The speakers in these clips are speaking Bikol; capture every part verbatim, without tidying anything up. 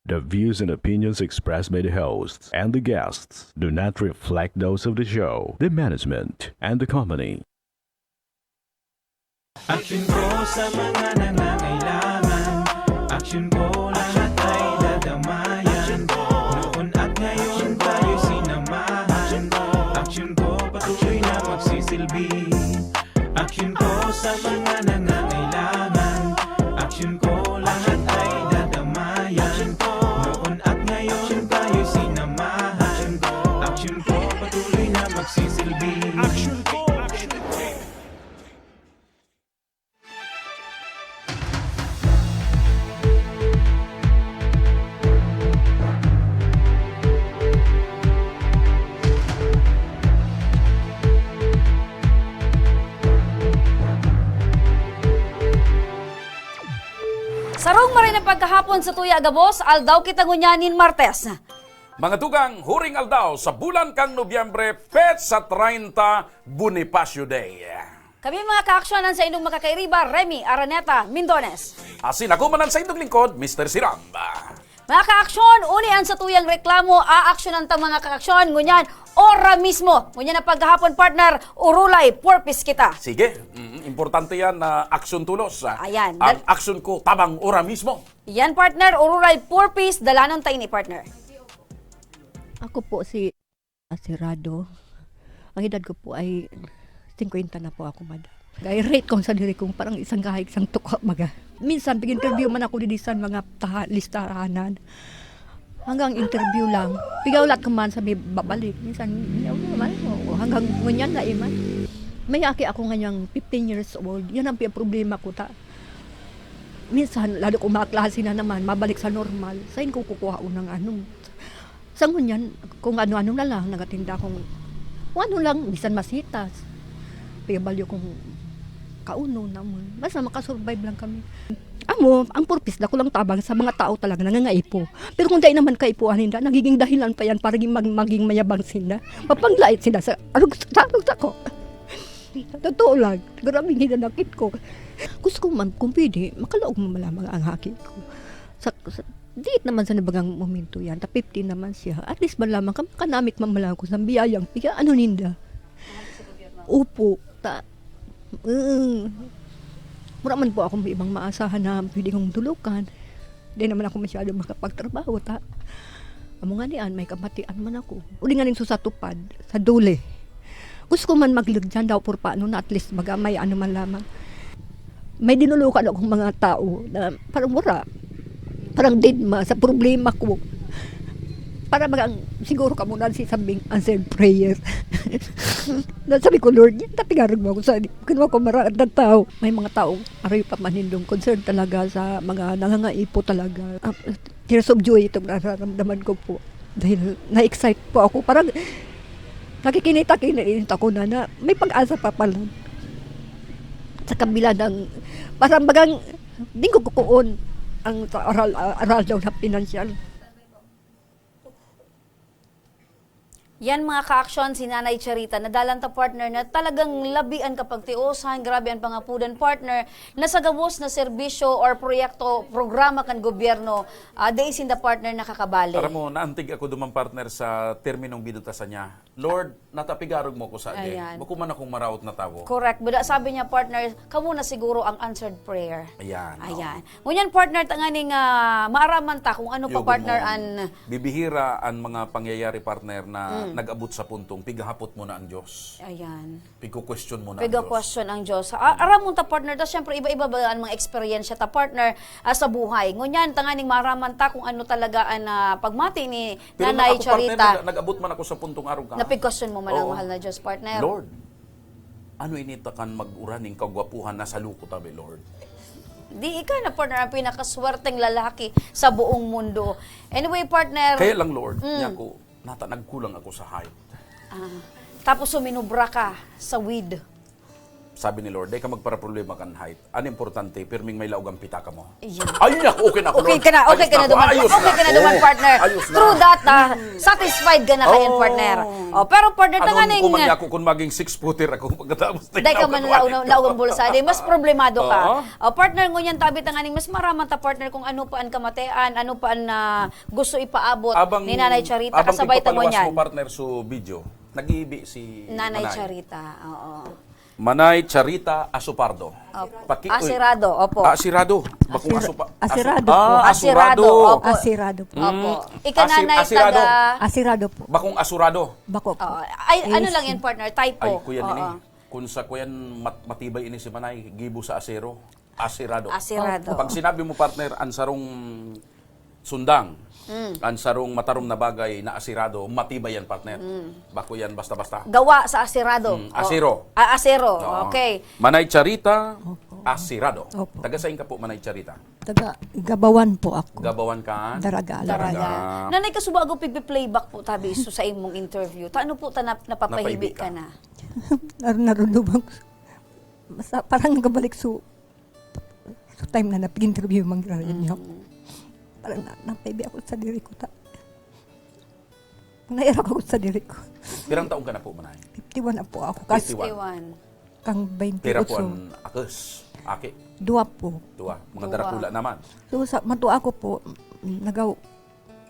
The views and opinions expressed by the hosts and the guests do not reflect those of the show, the management, and the company. Action ko sa mga nangangailangan. Action ko lahat ay dadamayan. Noon at ngayon tayo sinamahan. Action ko patuloy na magsisilbi. Action ko sa mga nangangailangan. Action ko lahat ay dadamayan. Noon at ngayon tayo sinamahan. Action ko patuloy na magsisilbi. Action ko, action ko. Sarong maray na pagkahapon sa tuya gabos, aldaw kita ngunyan nin Martes. Mga tugang, huring aldaw sa bulan kan Nobyembre, petsa treinta, Bonifacio Day. Kami mga kaaksyon an saindong makakairiba, Remy Araneta Mindones. Asin ako man an saindong lingkod, Mister Siramba. Mga kaaksyon, uli an satuyang reklamo, aaksyonan ta mga kaaksyon, ngunyan, ora mismo. Ngunyan na paghahapon, partner, urulay, purpose kita. Sige, mm, importante yan na aksyon tulos. Ayan. Ang aksyon ko, tabang ora mismo. Yan, partner, urulay, purpose, dalanon ta ini, partner. Ako po si Aserado. Ang edad ko po ay singkwenta na po ako, madam. Nag-irate kong sadiri kong parang isang kahig, isang tuko, maga. Minsan, pag-interview man ako didi sa mga taha, listahanan. Hanggang interview lang. Pigaulat ko man sa may babalik. Minsan, yaw naman, oo, hanggang ngunyan na iman. May aki ako nganyang fifteen years old. Yan ang pi- problema ko ta. Minsan, lalo kung mga klase na naman, mabalik sa normal. Saan ko kukuha ng ano? Sa ngunyan, kung ano-ano na lang, nagatinda akong kung ano lang, bisan masitas. Piyabalyo kong kauno naman. Basta makasurvive lang kami. Amo, ang purpose da ko lang tabang sa mga tao talaga nangangaipo. Pero kung dai naman kaipuhan ninda, nagiging dahilan pa yan para maging, maging mayabang sinda. Mapanglait sinda sa arog sa arog sa ko. Totoo lang, grabe ang hinanakit ko. Gusto ko man, kung pwede, makalaog mo man lamang ang haki ko. Sa, sa, diit naman sa nabagang momento yan, ta fifteen naman siya. At least man lamang, kam- kanamit man lamang ko sa biyayang piya, ano ninda? Opo, ta, mm, mura man po akong ibang maasahan na pwede kong tulukan. Di naman ako masyado makapagtrabaho, ta. Amo nga niyan, may kamatian man ako. Uli nga ning susatupad, sa dole. Gusto ko man magligyan daw por paano na at least baga may ano man lamang. May dinulukan akong mga tao na parang wala. Parang dead ma sa problema ko. Para baga ang, siguro kamo na si sabing answered prayer. Na sabi ko, Lord, yan tapigarag mo ako sa kinuha ko maraan ng tao. May mga taong aray pa manindong concern talaga sa mga nangangaipo talaga. Ah, tears of joy itong nararamdaman ko po. Dahil na-excite po ako. Parang nakikinita-kinita ako na, na may pag-asa pa pala. Sa kabila ng, parang bagang, di ko kukuon ang aral, aral daw na pinansyal. Yan mga kaaksyon, si Nanay Charita, nadalan ta partner na talagang labi an kapagtiosan, grabe an pangapudan partner, na sa gabos na serbisyo or proyekto, programa kan gobyerno, ah, dai sinda partner nakakabali. Aram mo, naantig ako duman partner sa terminong binutasan niya. Lord, natapigarog mo ko sa Ayan. Bako man akong maraot na tawo. Correct. But sabi niya, partner, kamo na siguro ang answered prayer. Ayan. Ayan. Ngunyan, partner, tanganing ah, maaraman ta kung ano pa, Yo, good partner, morning. An... Bibihira ang mga pangyayari, partner, na Mm. nag-abot sa puntong, pighahapot mo na ang Diyos. Ayan. Pigko-question mo na ang Diyos. Pigko-question ang Diyos. A- aram mo ta, partner, ta, syempre, iba-iba ba ang mga eksperyensya ta, partner, ah, sa buhay. Ngunyan, tanganing maaraman ta kung ano talaga ang ah, pagmati ni Pero Nanay ako, Charita. Partner, nag- nag-abot man ako sa puntong arog ka. Napigkasyon mo man ang Oo. Mahal na Diyos, partner. Lord, ano inita kan mag-uran ning kagwapuhan na sa luko tabi, Lord? Di ikaw na, partner, ang pinakaswerteng lalaki sa buong mundo. Anyway, partner. Kaya lang, Lord, Mm. niya ako, nata nagkulang ako sa height. Ah, tapos suminubra ka sa weed. Sabi ni Lord, "Dai ka magparaproblema kan height. An importante, pirming may laog ang pitaka mo." Ayun. Ay, naku, okay na ako, Okay Lord. ka na, okay Ayos ka na ako. duman, Ayos partner. na. Ayos na. True that, ah. Satisfied ka na kayan, Oh. partner. Oh, pero partner, Ano tanganing ang kuman niya ako kung maging six-footer ako? Pagkatapos Dai ka man laog, laog ang bulsa. Di, mas problemado ka. Oo. Oh, partner, ngunyan tabi tanganing mas maraman ta, partner, kung ano pa an kamatean, ano pa an, ah, gusto ipaabot Abang, ni Nanay Charita, abang kasabay ta tigpapalawas ngunyan. mo, partner, so video, nag-iibi si Nanay Manay. Charita, oo. Manay Charita Asopardo. Opo. Paki-, uy. Asirado, opo. Ah, asirado. Bakong Asir-, asopa-, asirado aso-, po. ah, Asirado, asurado. opo. Asirado po. Opo. Mm. Ika Asir-, nanay asirado. taga... Asirado po. Bakong asurado. Bako po. Oo. Ay, ano Yes. lang yan, partner? Typo. Ay, kuya Oo. nini. Kung sa kuyan, mat- matibay ini si Manay, gibo sa asero. Asirado. Asirado. Pag sinabi mo, partner, ang sarong sundang, Mm. ang sarong matarom na bagay na asirado, matibay yan, partner. Bako yan basta-basta. Gawa sa asirado. Mm, O, asero. Ah, asero. Oo. Okay. Manay Charita, asirado. Opo. Taga saan ka po, Manay Charita? Taga Gabawan po ako. Gabawan ka? Daraga, Daraga. Daraga. Nanay, kasubago pigpi-playback po tabi so sa imong interview. Taano po ta nap- napapahibi Napaibi ka ka. na? Nar narundubang. Basta parang nagabalik so, so time na napag-interview mang niyo. Parang na, napaibi ako sa diri ko. Ta, naiyak ako sa diri ko. Pirang taon ka na po, Manay? fifty-one na po ako. Kasi fifty-one. Iwan. Kang twenty-eight. Pira po ang akes? Aki? Dua po. Dua. Mga Dua. darakula naman. So, sa matua ko po, nagaw,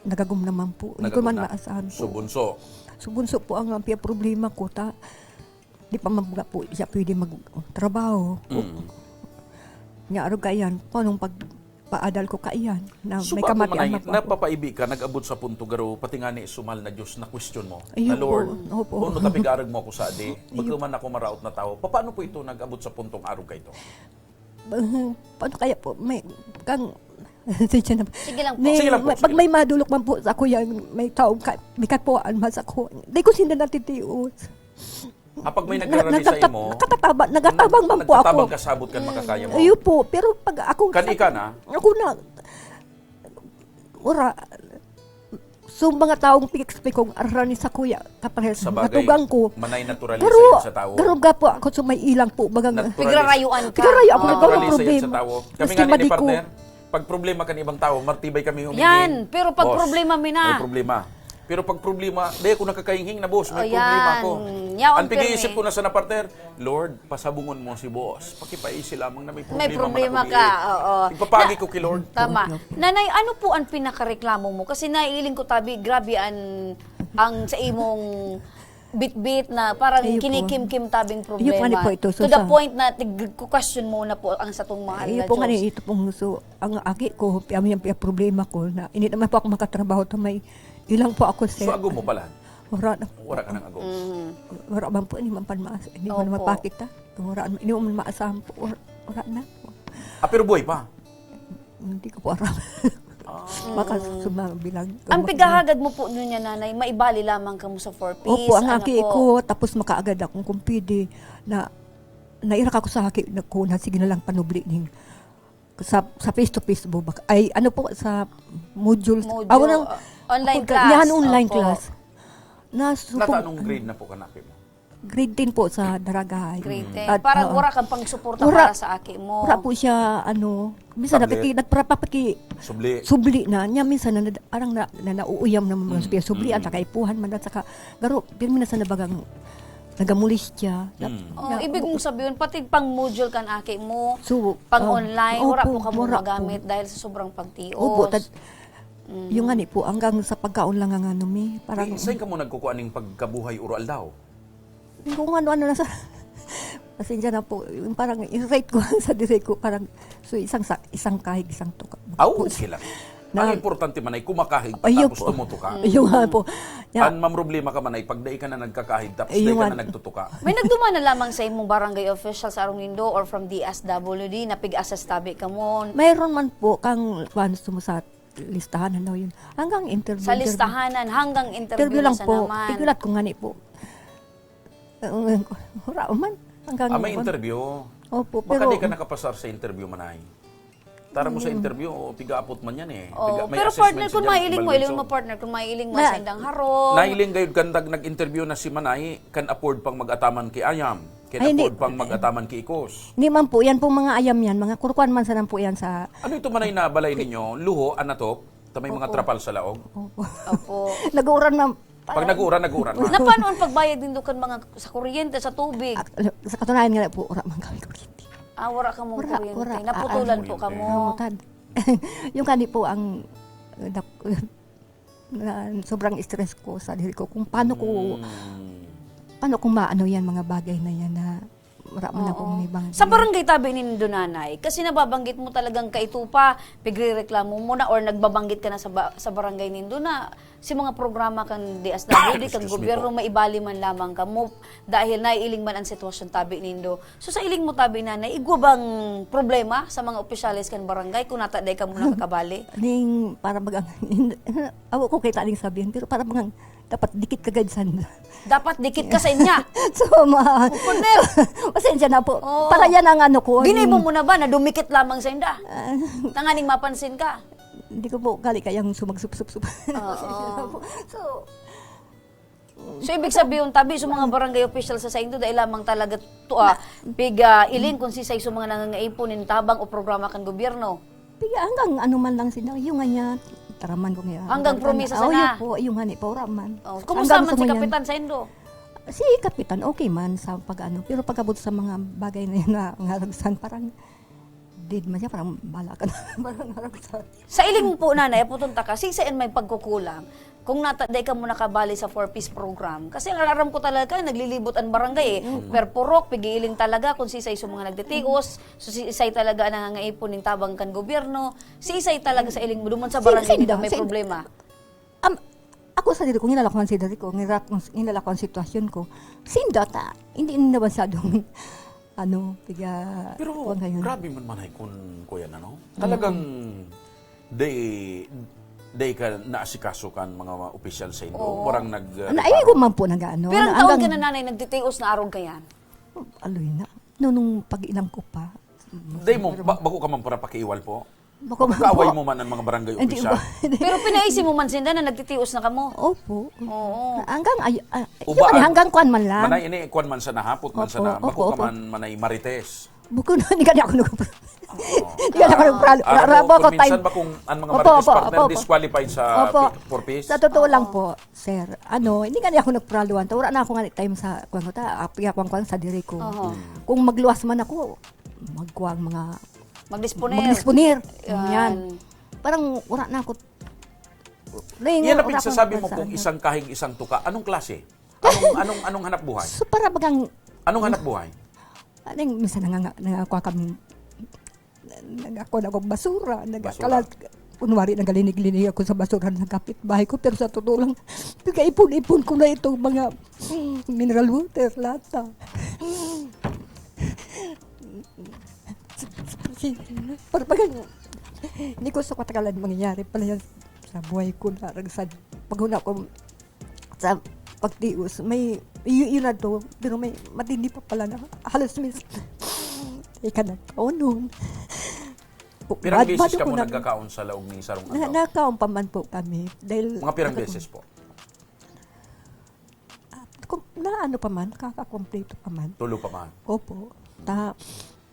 nagagom naman po. Hindi ko Nagagom man na. Maasahan po. So, bunso. So, bunso po ang, ang problema ko. Ta, di pa man po siya pwede magtrabaho. Mm. Nya, arog kaiyan, kung anong pagpaadal ko kaiyan, na So, may bago kamatian man na po ako. Napapaibi ka, nag-abot sa punto garo, pati nga ni sumal na Diyos na question mo, Ayun na Lord, po. Opo. Kung ano tapigarag mo ako sa di, magkaman ako maraot na tao. Paano po ito nag-abot sa puntong arog ka ito? Paano kaya po? May, kang, sensya na. Sige lang po. May, Sige lang po, may- sige pag lang. May madulok man po sa kuya, may taong ka, may katuan man sa ko. Di ko sila natitios. Ah, pag may Na- nagrarani sa nagtata- imo, nakatataba-, nagtatabang man po ako. Nagtatabang ka sabot kan makakaya mo. Ayun po, pero pag ako... Kan ika na? Ako na, ora, so mga taong pig-expect kong arani sa kuya, kapares, Sa bagay, natugang ko. manay naturalista Pero, yan sa tao. Pero ga po ako sa may ilang po, bagang... Naturalista. Pigrarayuan ka. Pigrarayo ako, Oo. nagkaroon ng Naturalista yan problema. sa tao. Kami Maski nga ni madi ko. Partner, pag problema kan ibang tao, martibay kami humingi. Yan, pero pag Boss, problema mi na. May problema. Pero pag problema, di ako nakakahinghing na, boss. May O, problema yan. ako. Yaon, Ang pag-iisip pirmi. ko na sana, partner, Lord, pasabungon mo si boss. Pakipaisi lamang na may problema. May problema man ako, ka, eh. oo. Ipapagi Na- ko kay Lord. Tama. Nanay, ano po ang pinakareklamo mo? Kasi naiiling ko tabi, grabe an, ang sa imong bitbit na parang Ayun po. kinikimkim tabing Ayun po, ano problema. po ito, so To the sa- point na tig-question mo na po ang satong mga Ayun na po nga Diyos. Ito pong so, ang aki ko, kami ang problema ko na hindi naman po ako makatrabaho ta may ilang po ako, sir. So, ago mo pala. Wala na po. Wala ka nang ago. Mm. Wala man po, hindi man panmaas, hindi man Opo. mapakita. Wala, hindi man maasahan po, wala, wala na po. Ah, pero buhay pa? Hindi ko po aram. Ah. Baka sumabi lang. Ang pigahagad mo po nun niya, nanay, maibali lamang ka mo sa four Ps. Opo, ang ano aki po? ko, tapos makaagad akong kumpidi na nairak ako sa aki ko na sige na lang panubli ning sa sa face to face po bak- ay ano po sa modules. Module, Ah, walang- uh, online ako- class. Yan, online Opo. class. Na Nata anong grade na po kanaki mo? Grade ten po sa Daragahay. Grade ten. At, Parang oo. Wara kang pangsuporta Wara- para sa aki mo. Wala po siya, ano, minsan Tablet. nakiki, nagpapaki, Subli. subli na. Niya minsan na, parang na, na nauuyam naman mga Mm, subli, subli, mm. at nakaipuhan man at saka, garo, pirmi na sa nabagang nagamulistya. Mm. Oh, ibig mong sabihin, pati pang module kan aki mo, So, pang ah, online, wala opo, po ka mo wala po. magamit dahil sa sobrang pagtios. Opo, tad, Mm. yung nga ni po, hanggang sa pagkaon lang ang ano mi, parang... Di, saan ka mo nagkukuha ning pagkabuhay uro aldaw? Kung ano-ano na sa... Pasensya na po, yung parang i-rate ko sa diri ko, parang, so isang sa, isang kahig, isang tuka. Aw, Tapos, okay lang. na- Ang importante man ay kumakaig Ayun tapos po. tumutuka. Ayun nga po. Yeah. Ang mamroblema ka man ay pag dai ka na nagkakahig tapos Ayun dai ka nga. Na nagtutuka. May nagduman na lamang sa imong barangay official sa arong nindo or from D S W D na pig-assess tabi ka mo? Mayroon man po kang kwan sumo sa listahan, ano yun. Hanggang interview. Sa interview. Listahanan, hanggang interview, Interview lang sa po. naman. Igulat ko nga ni po. Uh, wala man. Hanggang Ah, may kwan. Interview? Opo, Baka pero... di ka nakapasar sa interview, manay. Tara mo sa interview, o pigaapot man yan eh. Oh, Piga- may pero assessment partner, sa kung dyan, mailing mo, evaluation. Iling mo partner, kung mailing mo Na- sa indang harong. Nailing gayud kandag nag-interview na si Manay, kan afford pang mag-ataman ki Ayam. Kaya Ay, hindi. Napod pang mag-ataman ki Ikos. Hindi man po, yan pong mga ayam yan, mga kurkuan man sana po yan sa Ano ito man ay nabalay ninyo? Luho, anatop? Ta may mga Opo. Trapal sa laog? Opo. Opo. Nag-uuran man. Pag nag-uuran, nag-uuran man. Napano ang pagbayad nindo kan mga sa kuryente, sa tubig? Ah, sa katunayan nga po, wala man kami kuryente. Ah, wala kamong Wala, kuryente. Wala. Naputulan Ah, po kuryente. Kamo. Namutad. Yung kani po ang, uh, dak-, na sobrang stress ko sa diri ko kung paano ko, Hmm. paano ko maano yan, mga bagay na yan na wala man Oo. akong ibang Sa barangay tabi nindo, Nanay, kasi nababanggit mo talagang kaito pa, pigrereklamo mo na or nagbabanggit ka na sa ba-, sa barangay nindo na si mga programa kan D S W D, kan Excuse me gobyerno, po. Maibali man lamang kamo dahil naiiling man ang sitwasyon tabi nindo. So, sa iling mo tabi, Nanay, igwa bang problema sa mga opisyales kan barangay kung nata dai kamo nakakabali? Ning, para bagang, awa ko kita ning sabihin, pero para bagang dapat dikit ka gad sanda. Dapat dikit ka sa inya? So, ma- Oh, Cornel! Pasensya na po. Oo. Para yan ang ano ko, Ginibo yung mo na ba na dumikit lamang sa inda? Ah. Tanganing mapansin ka? Hindi ko po kali kayang sumagsupsup-sup. Oo. Pasensya na po. So, So, ibig sabihin, tabi sa mga barangay official sa saindo, dai lamang talaga to, ah, pig, ah, iling kung sisay sa mga nangangaipo nin tabang o programa kan gobyerno? Piga hanggang ano man lang sila, yung nga niya, taraman ko niya. Hanggang Hanggang promesa oh, sana? Yun po, yung nga ni, paura man. Oh, kumusta Hanggang man sa si ngayon. Kapitan saindo? Si Kapitan, okay man sa pag-ano, pero pag-abot sa mga bagay na yun na ngaragsan, parang, dead man siya, parang bala ka na, parang ngaragsan. Sa iling po, Nanay, aputon taka, sisay an may pagkukulang? Kung nata, dai kamo nakabali sa Four Ps program. Kasi ang aram ko talaga, naglilibot an barangay eh. Mm. Per purok, pigiiling talaga kung sisay sa mga nagtitios, so sisay talaga ang nangangaipon ning tabang kan gobyerno. Sisay talaga sa iling mo, duman sa Si-, barangay sinda, nito may sin-, problema. am, ako sa diri ko, nginala ko ang sa diri ko, ngira-, nginala ko ang sitwasyon ko. Sinda ta, hindi na masyadong, ano, piga, Pero kuwan ngayon. Grabe man, Manay, kun kuya na, no? Mm. Talagang day, day ka naasikaso kan mga opisyal sa indo? Oo. Parang nag, Ano, uh, ay, ko man po nag-ano, Pero ang na, taon hanggang ka na, Nanay, nagtitios na arog ka yan? Aloy na. No, nung pag-ilang ko pa. Day mo, Parang ba-, bako ka man para pakiiwal po? Bako man Kaaway po. Mo man ang mga barangay Hindi opisyal? Ba? Pero pinaisi mo man sinda na nagtitios na kamo? Opo. Oo. Hanggang, ay, ah, Uba, yun, ah, hanggang kwan man lang. Manay, ini, kwan man sana, hapot man Opo, sana. Bako opo, ka opo. Man, Manay Marites. Bukod na, hindi ka niya ako nag- Oo. Hindi ka niya ako nagpralo. Ah, alam mo, Rabo ko kung minsan tayo. Ba kung ang mga Opo, Marites opo, partner opo, opo. Disqualified sa Opo. Pi-, Four Ps? Sa totoo lang Opo. Po, sir, ano, hindi ka niya ako nagpraluan. Ta, wala na ako nga time sa, kwan ko ta, ah, piya, kwan, kwan, sa diri ko. Oho. Hmm. Kung magluwas man ako, magkuwang mga Magdisponer. Magdisponer. Yan. Yan. Parang wala na ako. Yan ang wala akong pagsasabi mo kung isang kahig, isang tuka. Anong klase? Anong, anong, anong hanap buhay? So, para bagang Anong hanap buhay? Ano yung minsan nanganga-, nangakuha kami, nag-, ako na akong basura, nagkakalat. Basura. Kunwari, nagalinig-linig ako sa basura ng kapitbahay ko, pero sa totoo lang, pagkaipon-ipon ko na itong mga mineral water, lata. Para pag, hindi ko sa katagalan mangyayari pala yan sa buhay ko na ragsan. Pag una ko sa pagtios, may, y-, yun na to, pero may matindi pa pala na halos mis-, ika na, oh, nun. Pirang Bad-, beses bado ka ko mo na nagkakaon sa laog ni sarong Na-, aldaw? Nakaon pa man po kami. Dahil Mga pirang naka- beses po? Ah, kung naano pa man, kakakompleto pa man. Tulo pa man? Opo. Ta-,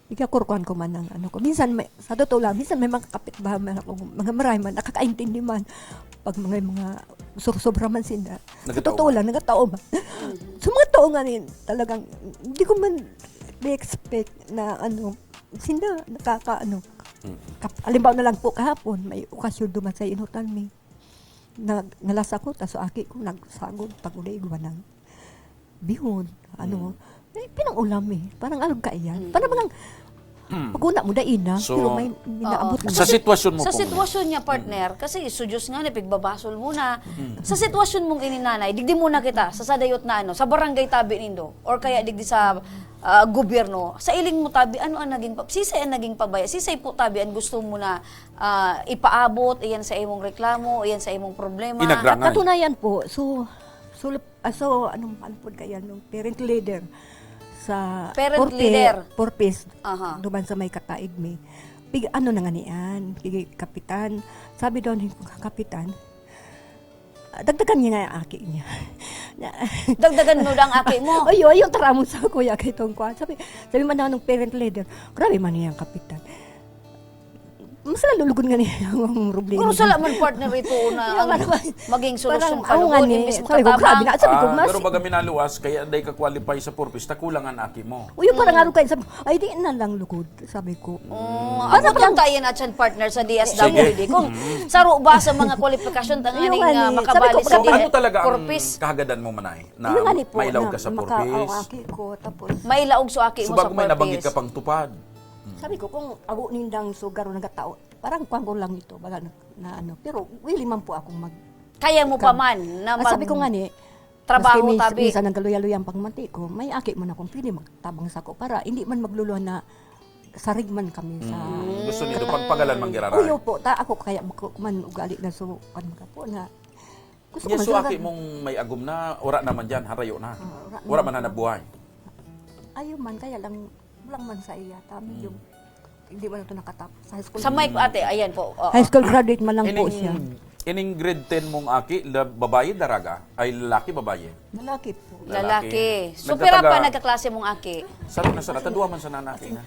ikakurkuhan ko man ang ano ko. Minsan may, sa totoo lang, minsan may mga kapitbahay man ako, mga maray man, nakakaintindi man. Pag mga, mga sur-, sobra man sila. Sa Nagataw totoo man. Lang, nagataw man. Sa mga tao nga rin, talagang, hindi ko man na-expect na ano, sila nakakaano. Mm. Kap-, halimbawa na lang po kahapon, may okasyon duman sa inutan mi. Nag-, ngalasa ko, tas so aki ko nagsagol, pag-uli, igwa ng bihon, ano, Mm. eh, pinang-ulam eh. Parang alog kaiyan. Mm. Parang mga, Mm. pag-una mo, dai na, So, pero may, may naabot Oo. na. Sa sitwasyon mo Sa pong sitwasyon niya, partner, Mm. kasi so Diyos nga, napigbabasol mo na. Mm. Sa sitwasyon mong ini, Nanay, digdi muna kita, sa sadayot na ano, sa barangay tabi nindo, or kaya digdi sa, ah, gobyerno, sa iling mo tabi, ano ang naging pa-, sisay ang naging pabaya? Sisay po tabi ang gusto mo na ah, ipaabot, iyan sa imong reklamo, iyan sa imong problema. Inagrangan. Katunayan po, so, so, ah, so, anong, ano po kaya nung parent leader sa Parent Porpe-, leader. Porpes, Aha. duman sa may kakaig mi. Pig-, ano na nga niyan, pig-, kapitan. Sabi daw ni kapitan, ah, dagdagan niya nga ang aki niya. Dagdagan mo daw ang aki mo. Ay, yun, yung tara mo sa kuya kay Tong Kwan. Sabi, sabi man daw ng parent leader, "Grabe man niyang kapitan. Mas nalulugod nga niya ang problema." Pero sala man, partner, ito na Yung ang ano ba? Maging solusyon Parang, ka, oo nga lugod, ni. imbis Sabi ko, "Grabe makatabang. na." Sabi ko, Ah, "Mas" pero baga minaluwas, kaya day ka qualify sa purpose, ta kulang ang aki mo. Uy, yung parang Mm. araw kayo, sabi, "Ay, di na lang lugod," sabi ko. Oh, Ano ano bang bang tayo na dyan, partner, sa D S W D? Sige. Kung Mm. saro ba sa mga kwalifikasyon, Yung tanganing, ano ah, eh, sabi ko, makabali sa So, "Grabe." ano talaga ang purpose? kahagadan mo, Manay? Na Yung nga ni po, mailaog na ka sa maka-, purpose? oh, aki ko, tapos Mailaog sa aki mo So, sa bago may nabanggit purpose. ka pang tupad. Mm. Sabi ko, "Kung ago nindang sugar o nagkatao, parang kwan ko lang ito, baga na, na ano." Pero willing man po akong mag- Kaya mo pa Kam- man na Ah, sabi ko mag- nga ni, trabaho, maski mis-, tabi. minsan nagkaluya-luya ang pagmati ko, may aki man akong pwede magtabang sa ko para hindi man magluluha na sarig man kami sa Mm, gusto nito, pagpagalan man giraray. Uyo po, ta ako kaya ko man ugali na so, ano ka po, na gusto ko Yes, man so talaga aki mong may agom na, ora naman dyan, harayo na. Ah, ora Ora naman man po. hanap buhay. Ayaw man, kaya lang, walang man sa iya, ta, medyo Mm. hindi man ito nakatapos. Sa high school Sa mic, ate, ayan po. Oo. High school graduate man lang po Ining, siya. ining grade ten mong aki, la-, babae, daraga? Ay, lalaki, babae? Lalaki po. Lalaki. Lalaki. So, Nagtataga- pira pa nagkaklase mong aki? Saro na sana, taduwa man sana na aki na.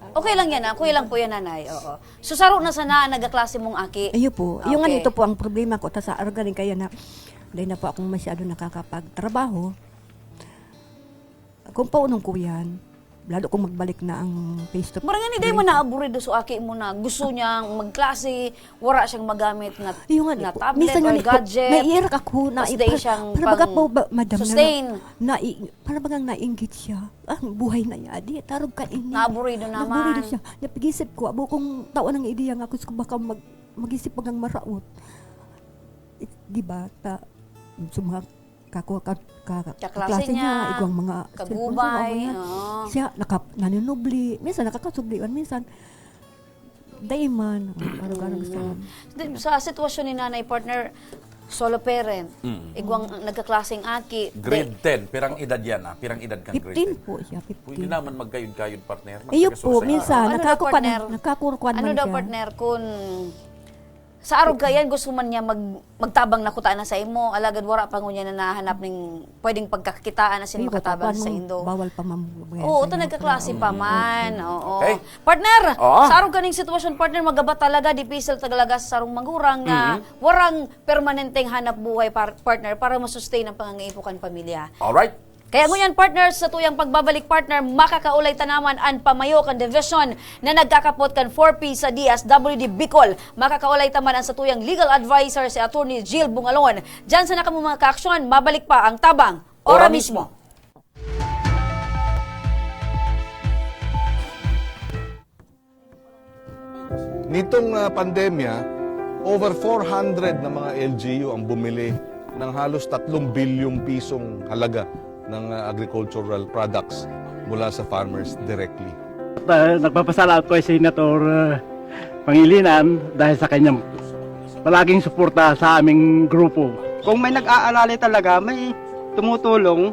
Okay lang yan, ah. Okay lang po yan, nanay. Oo. So, saro na sana ang nagkaklase mong aki? Ayun po. Yung Okay. ganito po ang problema ko, ta sa arog galing kaya na, dahil na po akong masyado nakakapagtrabaho. Kung paunong ko yan, lalo kung magbalik na ang face to Murag nga ni, dahil mo face. naaburido sa aki mo na gusto niya magklase, wala siyang magamit na, Yung nga, na di po. tablet Minsan nga or ni po, gadget. naiiyak ako, Tas nai-, dahil par-, siyang para baga pang po ba, madam, na, sustain. nai-, para bagang nainggit siya. Ah, buhay na niya, di, tarog ka ini. Naaburido Naaburido naman. siya. Napigisip ko, abo kung tao nang ideya nga, gusto ko baka mag-, mag-isip bagang maraot. Eh, di ba, ta, sa mga kako-, ka-, ka-, Kaklase kaklase niya, niya, igwang mga kagubay, cellphone, mga oo. siya, naka-, nanunubli. Minsan, nakakasubli man, minsan, daiman, o, parang gano'n gusto mo. Mm. Di, sa sitwasyon ni nanay, partner, solo parent, Mm. igwang nagkaklaseng aki, Grade di- ten, pirang edad yan, ah? Pirang edad kan grade Fifteen ten? po siya, Pwede fifteen. naman magkayod-kayod, partner. Iyo po, Magkakasusi. minsan, Ano daw, nakakukuha na, partner? nakakukuha Ano man daw, siya. partner, kung Sa arog ka yan, gusto man niya mag-, magtabang na kuta na sa imo, alagad wala pa ngunyan na nahanap ning pwedeng pagkakitaan na sino Ay, wala makatabang pa, sa nung indo. bawal pa, ma'am, bayan Oo, sa ta inyo. nagkaklase pa Mm. man. Oo. Okay. Partner, Oo. sa arog kaning sitwasyon, partner, magaba talaga, difícil talaga sa sarong magurang na Mm. warang permanenteng hanap buhay, par-, partner, para masustain ang pangangaipo kan pamilya. Alright. Kaya ngunyan, partner, sa tuyang pagbabalik, partner, makakaulay ta naman an pamayo kan division na nagkakapot kan four P sa D S W D Bicol. Makakaulay ta man an satuyang legal adviser, si Attorney Jill Bungalon. Diyan sa nakamong mga kaaksyon, mabalik pa ang Tabang. Ora Ora mismo. mismo. Nitong, ah, pandemya, over four hundred na mga L G U ang bumili ng halos tatlong bilyong pisong halaga ng, ah, agricultural products mula sa farmers directly. Ah, nagpapasalamat ko kay Senator, ah, Pangilinan dahil sa kanyang palaging suporta sa aming grupo. Kung may nag-aalala talaga, may tumutulong,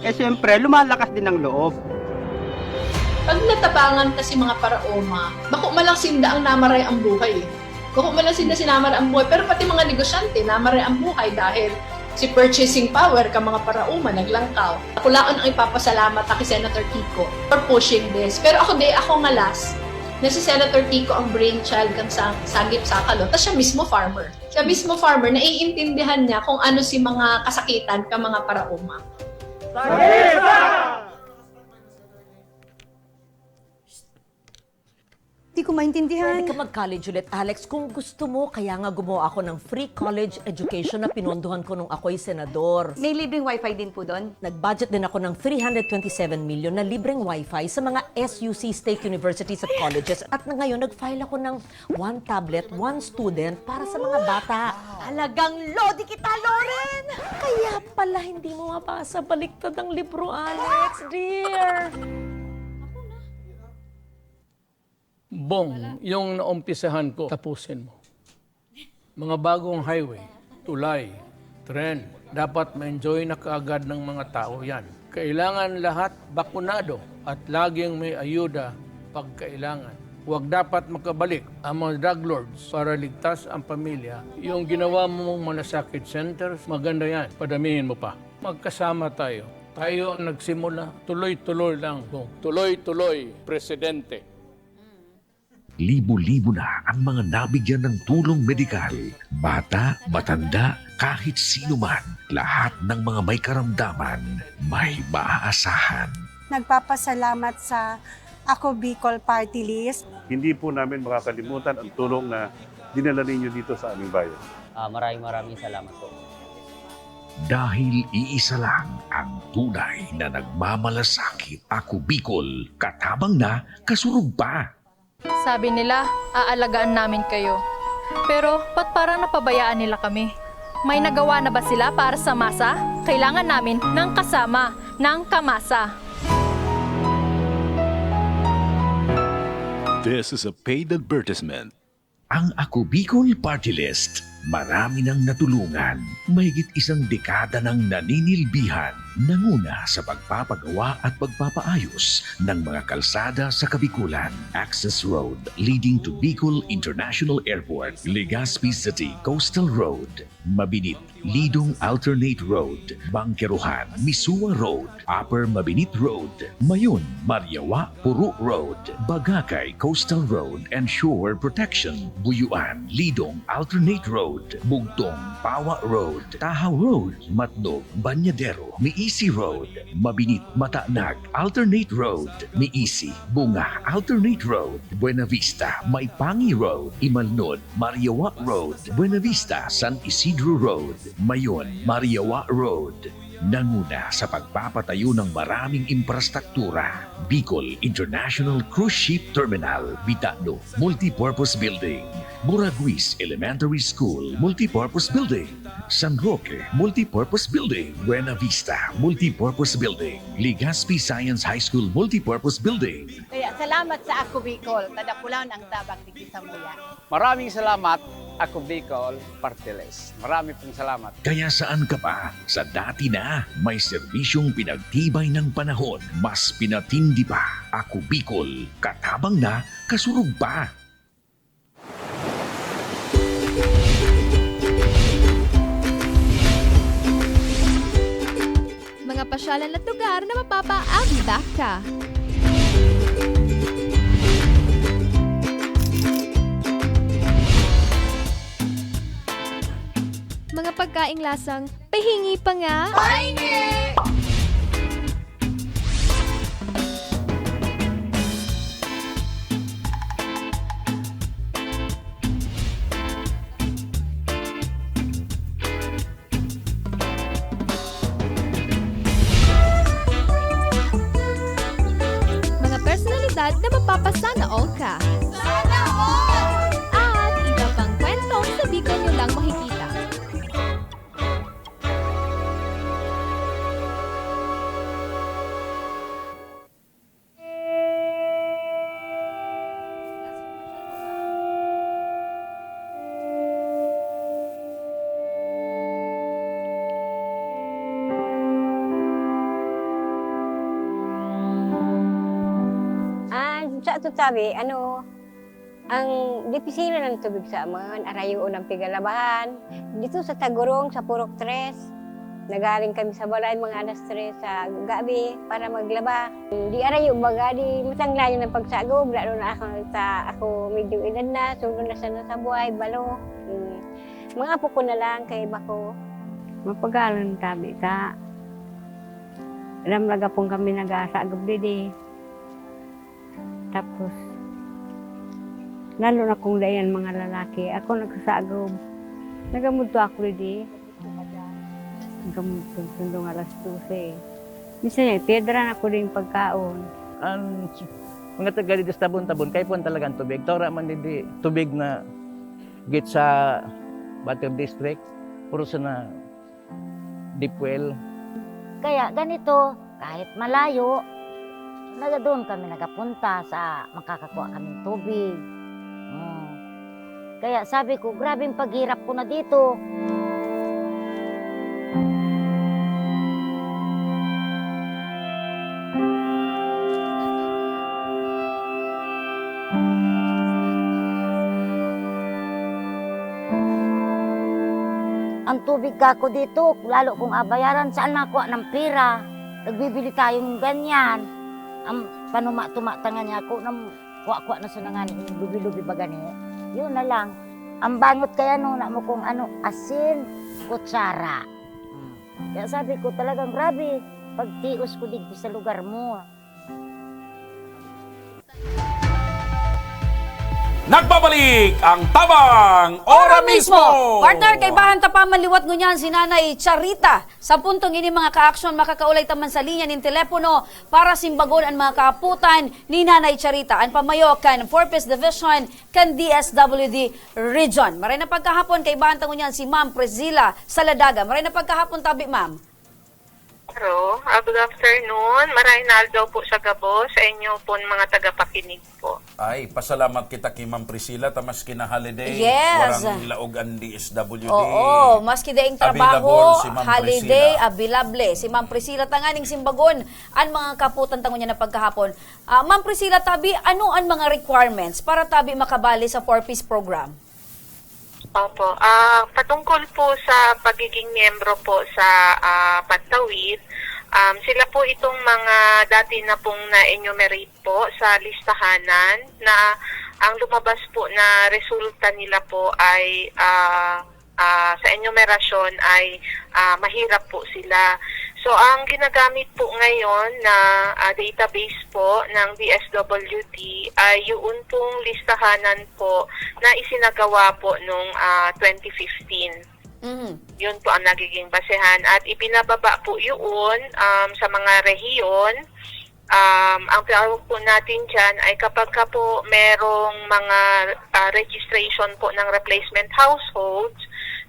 eh, siyempre, lumalakas din ang loob. Pag natabangan ta si mga paraoma, bako man lang sinda ang namaray ang buhay, eh. Bako man lang sinda sinamaray ang buhay, pero pati mga negosyante, namaray ang buhay dahil si purchasing power ka mga paraoma naglangkaw. Kulaon ang ipapasalamat ta ki Senator Kiko for pushing this. Pero ako, di ako ngalas na si Senator Kiko ang brainchild kan sa-, Sangip Sakalo, ta siya mismo farmer. Siya mismo farmer, naiintindihan niya kung ano si mga kasakitan ka mga paraoma. Di ko maintindihan. Pwede ka mag-college ulit, Alex, kung gusto mo. Kaya nga gumawa ako ng free college education na pinondohan ko nung ako'y senador. May libreng wifi din po doon? Nag-budget din ako ng three hundred twenty-seven million na libreng wifi sa mga S U C, state universities at colleges. At ngayon, nag-file ako ng one tablet, one student para sa mga bata. Talagang lodi kita, Loren! Kaya pala hindi mo mabasa baliktad ang libro, Alex, dear. Bong, yung naumpisahan ko, tapusin mo. Mga bagong highway, tulay, tren, dapat ma-enjoy na kaagad ng mga tao yan. Kailangan lahat bakunado at laging may ayuda pag kailangan. Huwag dapat makabalik ang mga drug lords para ligtas ang pamilya. Yung ginawa mong malasakit centers, maganda yan. Padamihin mo pa. Magkasama tayo. Tayo ang nagsimula. Tuloy-tuloy lang. Tuloy-tuloy, Presidente. Libo-libo na ang mga nabigyan ng tulong medikal. Bata, matanda, kahit sino man, lahat ng mga may karamdaman, may maaasahan. Nagpapasalamat sa Ako Bicol Party List. Hindi po namin makakalimutan ang tulong na dinala ninyo dito sa aming bayan. Ah, maraming, maraming salamat po. Dahil iisa lang ang tunay na nagmamalasakit, Ako Bicol, katabang na, kasurog pa. Sabi nila, "Aalagaan namin kayo." Pero ba't parang napabayaan nila kami? May nagawa na ba sila para sa masa? Kailangan namin ng kasama, ng kamasa. This is a paid advertisement. Ang Ako Bicol Party List, marami nang natulungan. Mahigit isang dekada nang naninilbihan, nanguna sa pagpapagawa at pagpapaayos ng mga kalsada sa Kabikulan. Access Road leading to Bicol International Airport, Legazpi City Coastal Road, Mabinit, Lidong Alternate Road, Bangkerohan, Misua Road, Upper Mabinit Road, Mayon, Mariawa, Puro Road, Bagakay, Coastal Road and Shore Protection, Buyuan, Lidong Alternate Road, Bugtong, Pawa Road, Tahaw Road, Matnog, Banyadero, Miisi Road, Mabinit, Matanag, Alternate Road, Miisi, Bunga, Alternate Road, Buenavista, Maipangi Road, Imalnod, Mariawa Road, Buenavista, San Isidro Road, Mayon, Mariawa Road. Nanguna sa pagpapatayo ng maraming imprastruktura, Bicol International Cruise Ship Terminal, Bitano, Multipurpose Building, Buraguis Elementary School, Multipurpose Building, San Roque, Multipurpose Building, Buenavista, Multipurpose Building, Legazpi Science High School, Multipurpose Building. Kaya salamat sa Ako Bicol, kada pulaw ang tabang digdi samuya. Maraming salamat, Ako Bicol Party List. Marami pong salamat. Kaya saan ka pa? Sa dati na, may serbisyong pinagtibay ng panahon, mas pinatindi pa. Ako Bicol, katabang na, kasurog pa. Mga pasyalan at lugar na mapapa-I'll be back ka. Mga pagkaing lasang pahingi pa nga. Pahingi! Mga personalidad na mapapasana all ka. Sana all! At iba pang kwentong sa Bicol nyo lang makikita. Ah, sa tutabi, ano, ang dipisila ng tubig sa aman, arayoon ang pigalabahan. Dito sa Tagurong, sa Purok Tres, nagaling kami sa balay mga alas tres sa gabi para maglaba. Di arayo, baga, di matanglayan ang pagsagob, lalo na ako sa, ako medyo edad na, sulo na sana sa buhay, balo. Mm. Mga apo ko na lang, kay bako. Mapagalan tabi ta. Alam, lagapon kami nag-aasagub didi. Tapos, lalo na kung dai an mga lalaki, ako nagsasagob. Nagamudto ako didi. Nagamudto, sundong alas dose. Minsan, eh, piedra na ko ding pagkaon. Ang s-, mga taga didi sa Tabon-Tabon, kaipuhan talaga ang tubig. Taura man didi, tubig na git sa Bater District, puro sana deep well. Kaya ganito, kahit malayo, naga-, doon kami nagapunta sa makakakuha kaming tubig. Oh. Kaya sabi ko, "Grabeng paghirap ko na dito." Ang tubig kako dito, lalo kong abayaran, saan makuha ng pera? Nagbibili tayo ng ganyan. Ang panuma-tuma tangan niya ako, nang kuha-kuha na sa nangan, lubi-lubi ba gani? Yun na lang. Ang bangot kaya no, na mo kung ano, asin, kutsara. Hmm. Kaya sabi ko, talagang grabe, pagtios ko digdi sa lugar mo. Nagbabalik ang Tabang Ora Mismo! Partner, kaibahan ta pa man liwat ngunyan si Nanay Charita. Sa puntong ini, mga kaaksyon, makakaulay ta man sa linya nin telepono para simbagon an mga kaaputan ni Nanay Charita, an pamayo kan Four Ps Division kan D S W D Region. Maray na pagkahapon, kaibahan ta ngunyan si Ma'am Priscilla Saladaga. Maray na pagkahapon tabi, Ma'am. Hello, ah, good afternoon. Marhay na aldaw po sa gabos sa inyo pon mga tagapakinig po. Ay, pasalamat kita kay Ma'am Priscilla, ta maski na holiday, Yes. warang laog an D S W D. Oo, maski daing trabaho, Available si Ma'am holiday, Priscilla. Available. Si Ma'am Priscilla tanganing simbagon an mga kaaputan ta ngunyan na pagkahapon. Ah, Ma'am Priscilla, tabi, ano an mga requirements para tabi makabali sa Four Ps program? Opo. Ah, patungkol po sa pagiging miyembro po sa ah, Pantawid, um, sila po itong mga dati na pong na-enumerate po sa listahanan na ang lumabas po na resulta nila po ay ah, ah, sa enumerasyon ay ah, mahirap po sila. So, ang ginagamit po ngayon na ah, database po ng D S W D ay yun pong listahanan po na isinagawa po nung ah, twenty fifteen. Mhm. Yun po ang nagiging basehan. At ibinababa po yun um, sa mga rehiyon. Um, ang tawag po natin dyan ay kapag ka po merong mga ah, registration po ng replacement households,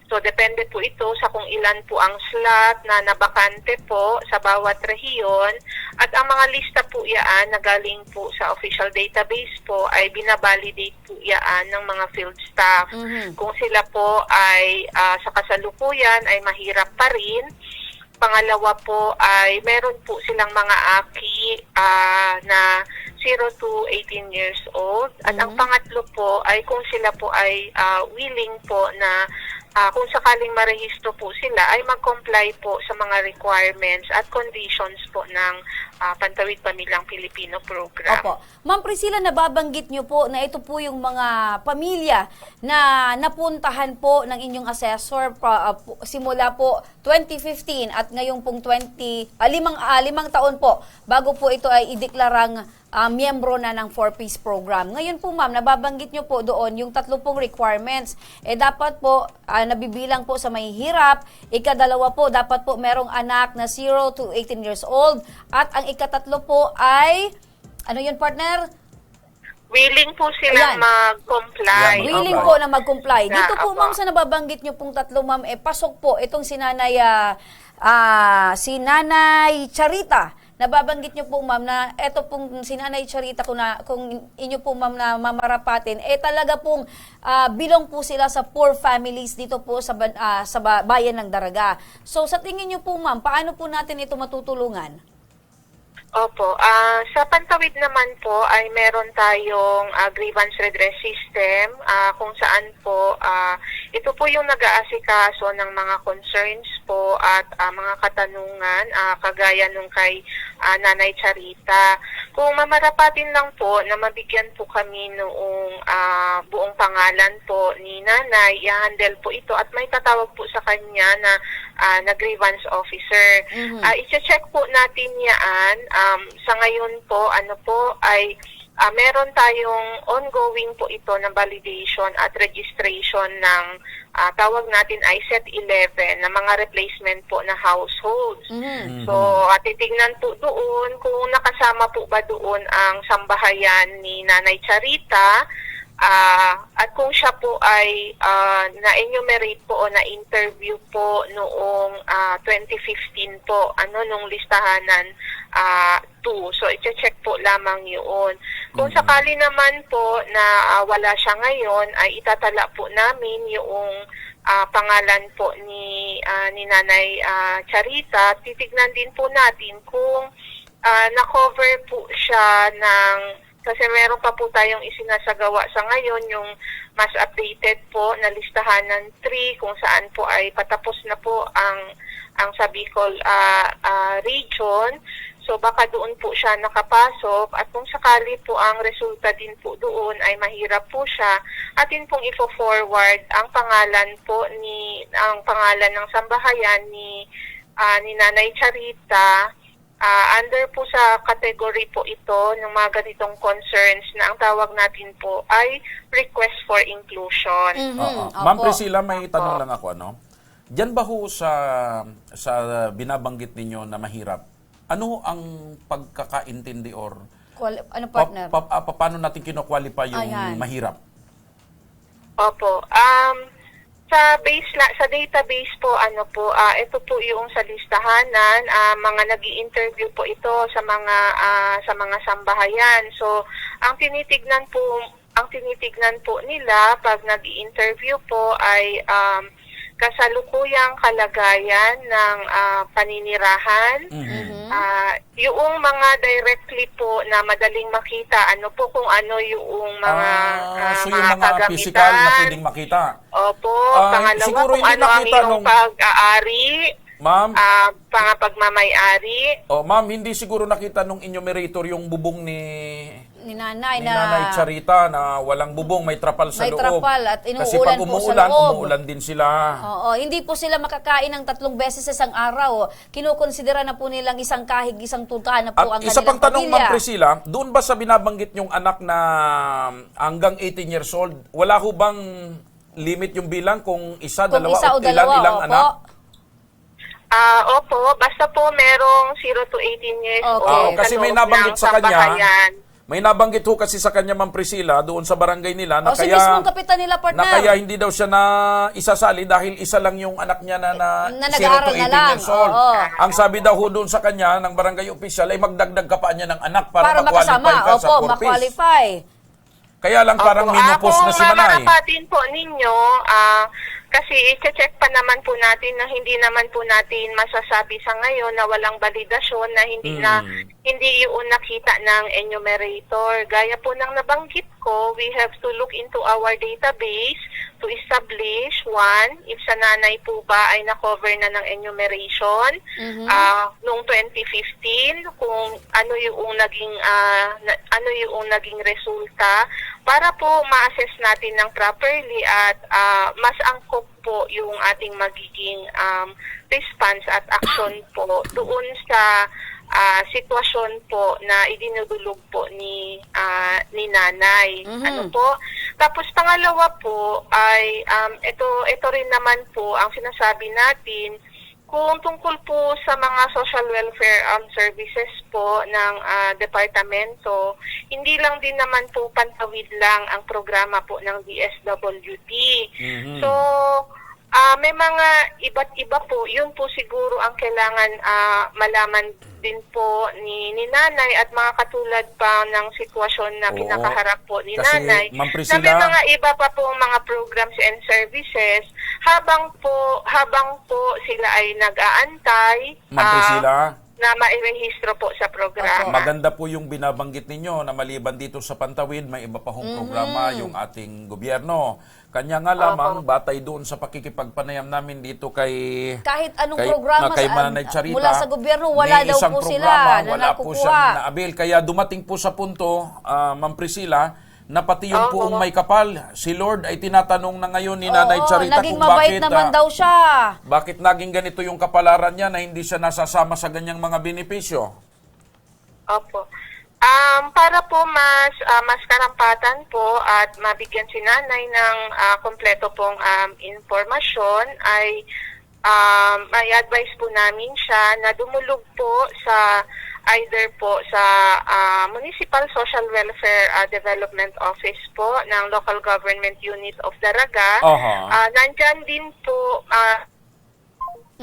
so depende po ito sa kung ilan po ang slot na nabakante po sa bawat rehiyon, at ang mga lista po yaan na galing po sa official database po ay binabalidate po yaan ng mga field staff. Mhm. Kung sila po ay ah, sa kasalukuyan ay mahirap pa rin, pangalawa po ay meron po silang mga aki ah, na zero to eighteen years old. At ang Mhm. pangatlo po ay kung sila po ay ah, willing po na ah, kung sakaling marehistro po sila ay mag-comply po sa mga requirements at conditions po ng ah, Pantawid Pamilyang Pilipino Program. Opo. Ma'am Priscilla, nababanggit niyo po na ito po yung mga pamilya na napuntahan po ng inyong assessor pa, ah, po- simula po twenty fifteen at ngayon pong twenty, ah, limang, ah, limang taon po bago po ito ay ideklarang ah, miyembro na ng Four Ps program. Ngayon po, ma'am, nababanggit niyo po doon yung tatlo pong requirements. Eh, dapat po, ah, nabibilang po sa mahihirap. Ikadalawa po, dapat po merong anak na zero to eighteen years old. At ang ikatatlo po ay, ano yun, partner? Willing po silang Ayan. mag-comply. Yan, Willing Opo. po na mag-comply. Na, Dito po, opo. Ma'am, sa nababanggit niyo pong tatlo, Ma'am, eh, pasok po itong si Nanay, ah, ah, si Nanay Charita. Nababanggit niyo po, Ma'am, na eto pong si Nanay Charita, kung, na, kung inyo po, Ma'am, na mamarapatin, eh talaga pong ah, bilong po sila sa poor families dito po sa, ban- ah, sa ba- bayan ng Daraga. So, sa tingin niyo po, Ma'am, paano po natin ito matutulungan? Opo. Ah, sa Pantawid naman po ay meron tayong ah, grievance redress system ah, kung saan po ah, ito po yung nag-aasikaso ng mga concerns po at ah, mga katanungan ah, kagaya nung kay ah, Nanay Charita. Kung mamarapatin lang po na mabigyan po kami noong ah, buong pangalan po ni Nanay, i-handle po ito at may tatawag po sa kanya na ah, na grievance officer. Mhm. Ah, i-check po natin yan. Um, sa ngayon po, ano po, ay ah, meron tayong ongoing po ito na validation at registration ng ah, tawag natin ay set eleven na mga replacement po na households. Mhm. So, ah, titignan po doon kung nakasama po ba doon ang sambahayan ni Nanay Charita, ah, at kung siya po ay ah, na-enumerate po o na-interview po noong ah, twenty fifteen po, ano, nung listahanan ah, two. So, i-check po lamang yun. Kung Mhm. sakali naman po na ah, wala siya ngayon, ay itatala po namin yung ah, pangalan po ni ah, ni Nanay ah, Charita. Titignan din po natin kung ah, na-cover po siya ng, kasi meron pa po tayong isinasagawa sa ngayon, yung mas updated po na listahanan three, kung saan po ay patapos na po ang, ang sa Bicol, ah, ah, region. So, baka doon po siya nakapasok, at kung sakali po ang resulta din po doon ay mahirap po siya, atin pong ifo-forward ang pangalan po ni, ang pangalan ng sambahayan ni, ah, ni Nanay Charita. Ah, under po sa category po ito ng mga ganitong concerns na ang tawag natin po ay request for inclusion. Mhm, Oo. Ma'am opo. Priscilla, may Opo. tanong lang ako, ano? Diyan ba ho sa, sa binabanggit ninyo na mahirap, ano ang pagkakaintindi or Quali-, ano, pa-, partner? pa-, ah, pa-, paano natin kino-qualify yung Ayan. mahirap? Opo. Um, sa base la-, sa database po, ano po, ah, ito po yung sa listahanan, ah, mga nag-i-interview po ito sa mga, ah, sa mga sambahayan. So, ang tinitignan po, ang tinitignan po nila pag nag-i-interview po ay, um, kasalukuyang kalagayan ng, ah, paninirahan. Mhm. Mhm. Ah, yung mga directly po na madaling makita, ano po, kung ano yung mga, Ah, ah, so yung mga mga kagamitan. pisikal na pwedeng makita. Opo. Ah, Pangalawa, siguro kung hindi ano ang nakita iyong nung pag-aari, Ma'am? ah, mga pagmamayari. Oh, ma'am, hindi siguro nakita nung enumerator yung bubong ni Ni Nanay ni na Nanay Charita na walang bubong, may trapal sa May loob. trapal at Kasi inuulan pag po sa umuulan, loob. umuulan din sila. Oo, hindi po sila makakain ng tatlong beses sa isang araw. Kinokonsidera na po nilang isang kahig, isang tulkahan na po At ang isa kanilang pang tanong, Ma'am pamilya. Priscilla, doon ba sa binabanggit niyong anak na hanggang eighteen years old, wala ho bang limit yung bilang kung isa, Kung dalawa, isa o o ilan, dalawa, ilang opo. anak? Ah, opo, basta po merong zero to eighteen years Okay. old Ah, sa kasi may loob nabanggit ng sa kanya, sambahayan. may nabanggit ho kasi sa kanya, Ma'am Priscilla, doon sa barangay nila na O, si kaya, mismong kapitan nila, na partner. kaya hindi daw siya na isasali dahil isa lang yung anak niya na, na Na zero to nag-aaral na eighteen lang. years old. Oo. Ang sabi daw ho doon sa kanya ng barangay official ay magdagdag ka pa niya ng anak para Para ma-qualify makasama. ka sa Opo, four Ps. ma-qualify. Kaya lang parang Opo. Ah, minupos kung na si Manay. mamarapatin po ninyo, ah, kasi i-check pa naman po natin na hindi naman po natin masasabi sa ngayon na walang balidasyon, na hindi na, Hmm. hindi yun nakita ng enumerator. Gaya po ng nabanggit ko, we have to look into our database to establish, one, if sa nanay po ba ay na-cover na ng enumeration, Mhm. ah, noong twenty fifteen, kung ano yung naging, ah, na, ano yung naging resulta, para po ma-assess natin ng properly at, ah, mas angkop po yung ating magiging, um, response at action po doon sa, ah, sitwasyon po na idinudulog po ni, ah, ni nanay. Mhm. Ano po? Tapos pangalawa po ay, um, ito, ito rin naman po ang sinasabi natin, kung tungkol po sa mga social welfare, um, services po ng, ah, departamento, hindi lang din naman po Pantawid lang ang programa po ng D S W D. Mhm. So, ah, may mga iba't iba po. Yun po siguro ang kailangan, ah, malaman din po ni, ni nanay at mga katulad pa ng sitwasyon na Oo. kinakaharap po ni Kasi, nanay, Ma'am na may Priscilla, mga iba pa pong mga programs and services habang po, habang po sila ay nag-aantay, Ma'am ah, Priscilla? na mairehistro po sa programa. Opo. Maganda po yung binabanggit ninyo na maliban dito sa Pantawid, may iba pa hong Mhm. programa yung ating gobyerno. Kanya nga lamang, Opo. batay doon sa pakikipagpanayam namin dito kay, Kahit anong kay, programa na kay sa, Manay Charita, mula sa gobyerno, wala ni daw isang po sila programa, na wala po nakukuha. siyang na-avail. Kaya dumating po sa punto, ah, Ma'am Priscilla, na pati yung Oo. poong may kapal, si Lord ay tinatanong na ngayon ni Nanay Oo, Charita naging kung mabait bakit, naman ah, daw siya. bakit naging ganito yung kapalaran niya na hindi siya nasasama sa ganyang mga benepisyo. Opo. Um, para po mas, ah, mas karampatan po at mabigyan si nanay ng, ah, kompleto pong, um, impormasyon, ay, um, may advice po namin siya na dumulog po sa, either po sa, ah, Municipal Social Welfare, ah, Development Office po ng Local Government Unit of Daraga. Aha. Ah, nandyan din po, ah,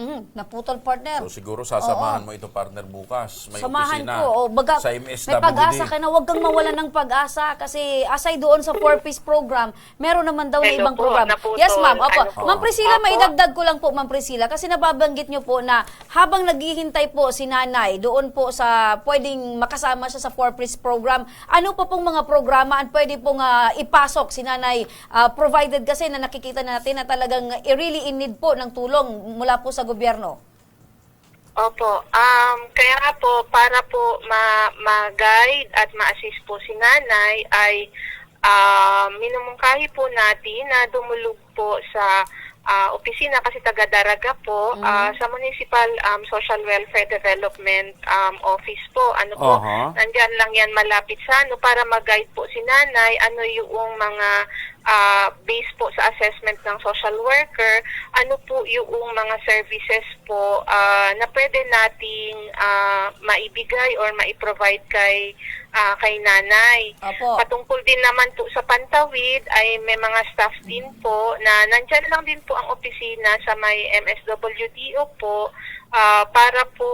Mhm, naputol, partner. So, siguro sasamahan Oo. mo ito, partner, bukas. May Samahan opisina ko. O, baga, sa may M S W D. Pag-asa ka na, huwag kang mawalan ng pag-asa. Kasi aside doon sa Four Ps program, meron naman daw na Hello ibang po, program. Naputol. Yes, ma'am. Opo. Ano po? Ma'am Priscilla, Opo. Maidagdag ko lang po, Ma'am Priscilla, kasi nababanggit nyo po na habang naghihintay po si nanay doon po sa pwedeng makasama siya sa Four Ps program, ano pa pong mga programa ang pwede pong, ah, ipasok si nanay, ah, provided kasi na nakikita natin na talagang really in need po ng tulong mula po sa gobyerno? Opo. Um, kaya nga po, para po ma-, ma-guide at ma-assist po si nanay ay, ah, minumungkahi po natin na dumulog po sa, ah, opisina kasi taga Daraga po, Mm. ah, sa Municipal, um, Social Welfare Development, um, Office po. Ano po, Aha. nandyan lang yan malapit sa ano, para ma-guide po si nanay, ano yung mga, ah, based po sa assessment ng social worker, ano po yung mga services po, ah, na pwede nating, ah, maibigay or maiprovide kay, ah, kay nanay. Opo. Patungkol din naman po sa Pantawid, ay may mga staff din po na nandyan lang din po ang opisina sa may M S W D O po, ah, para po,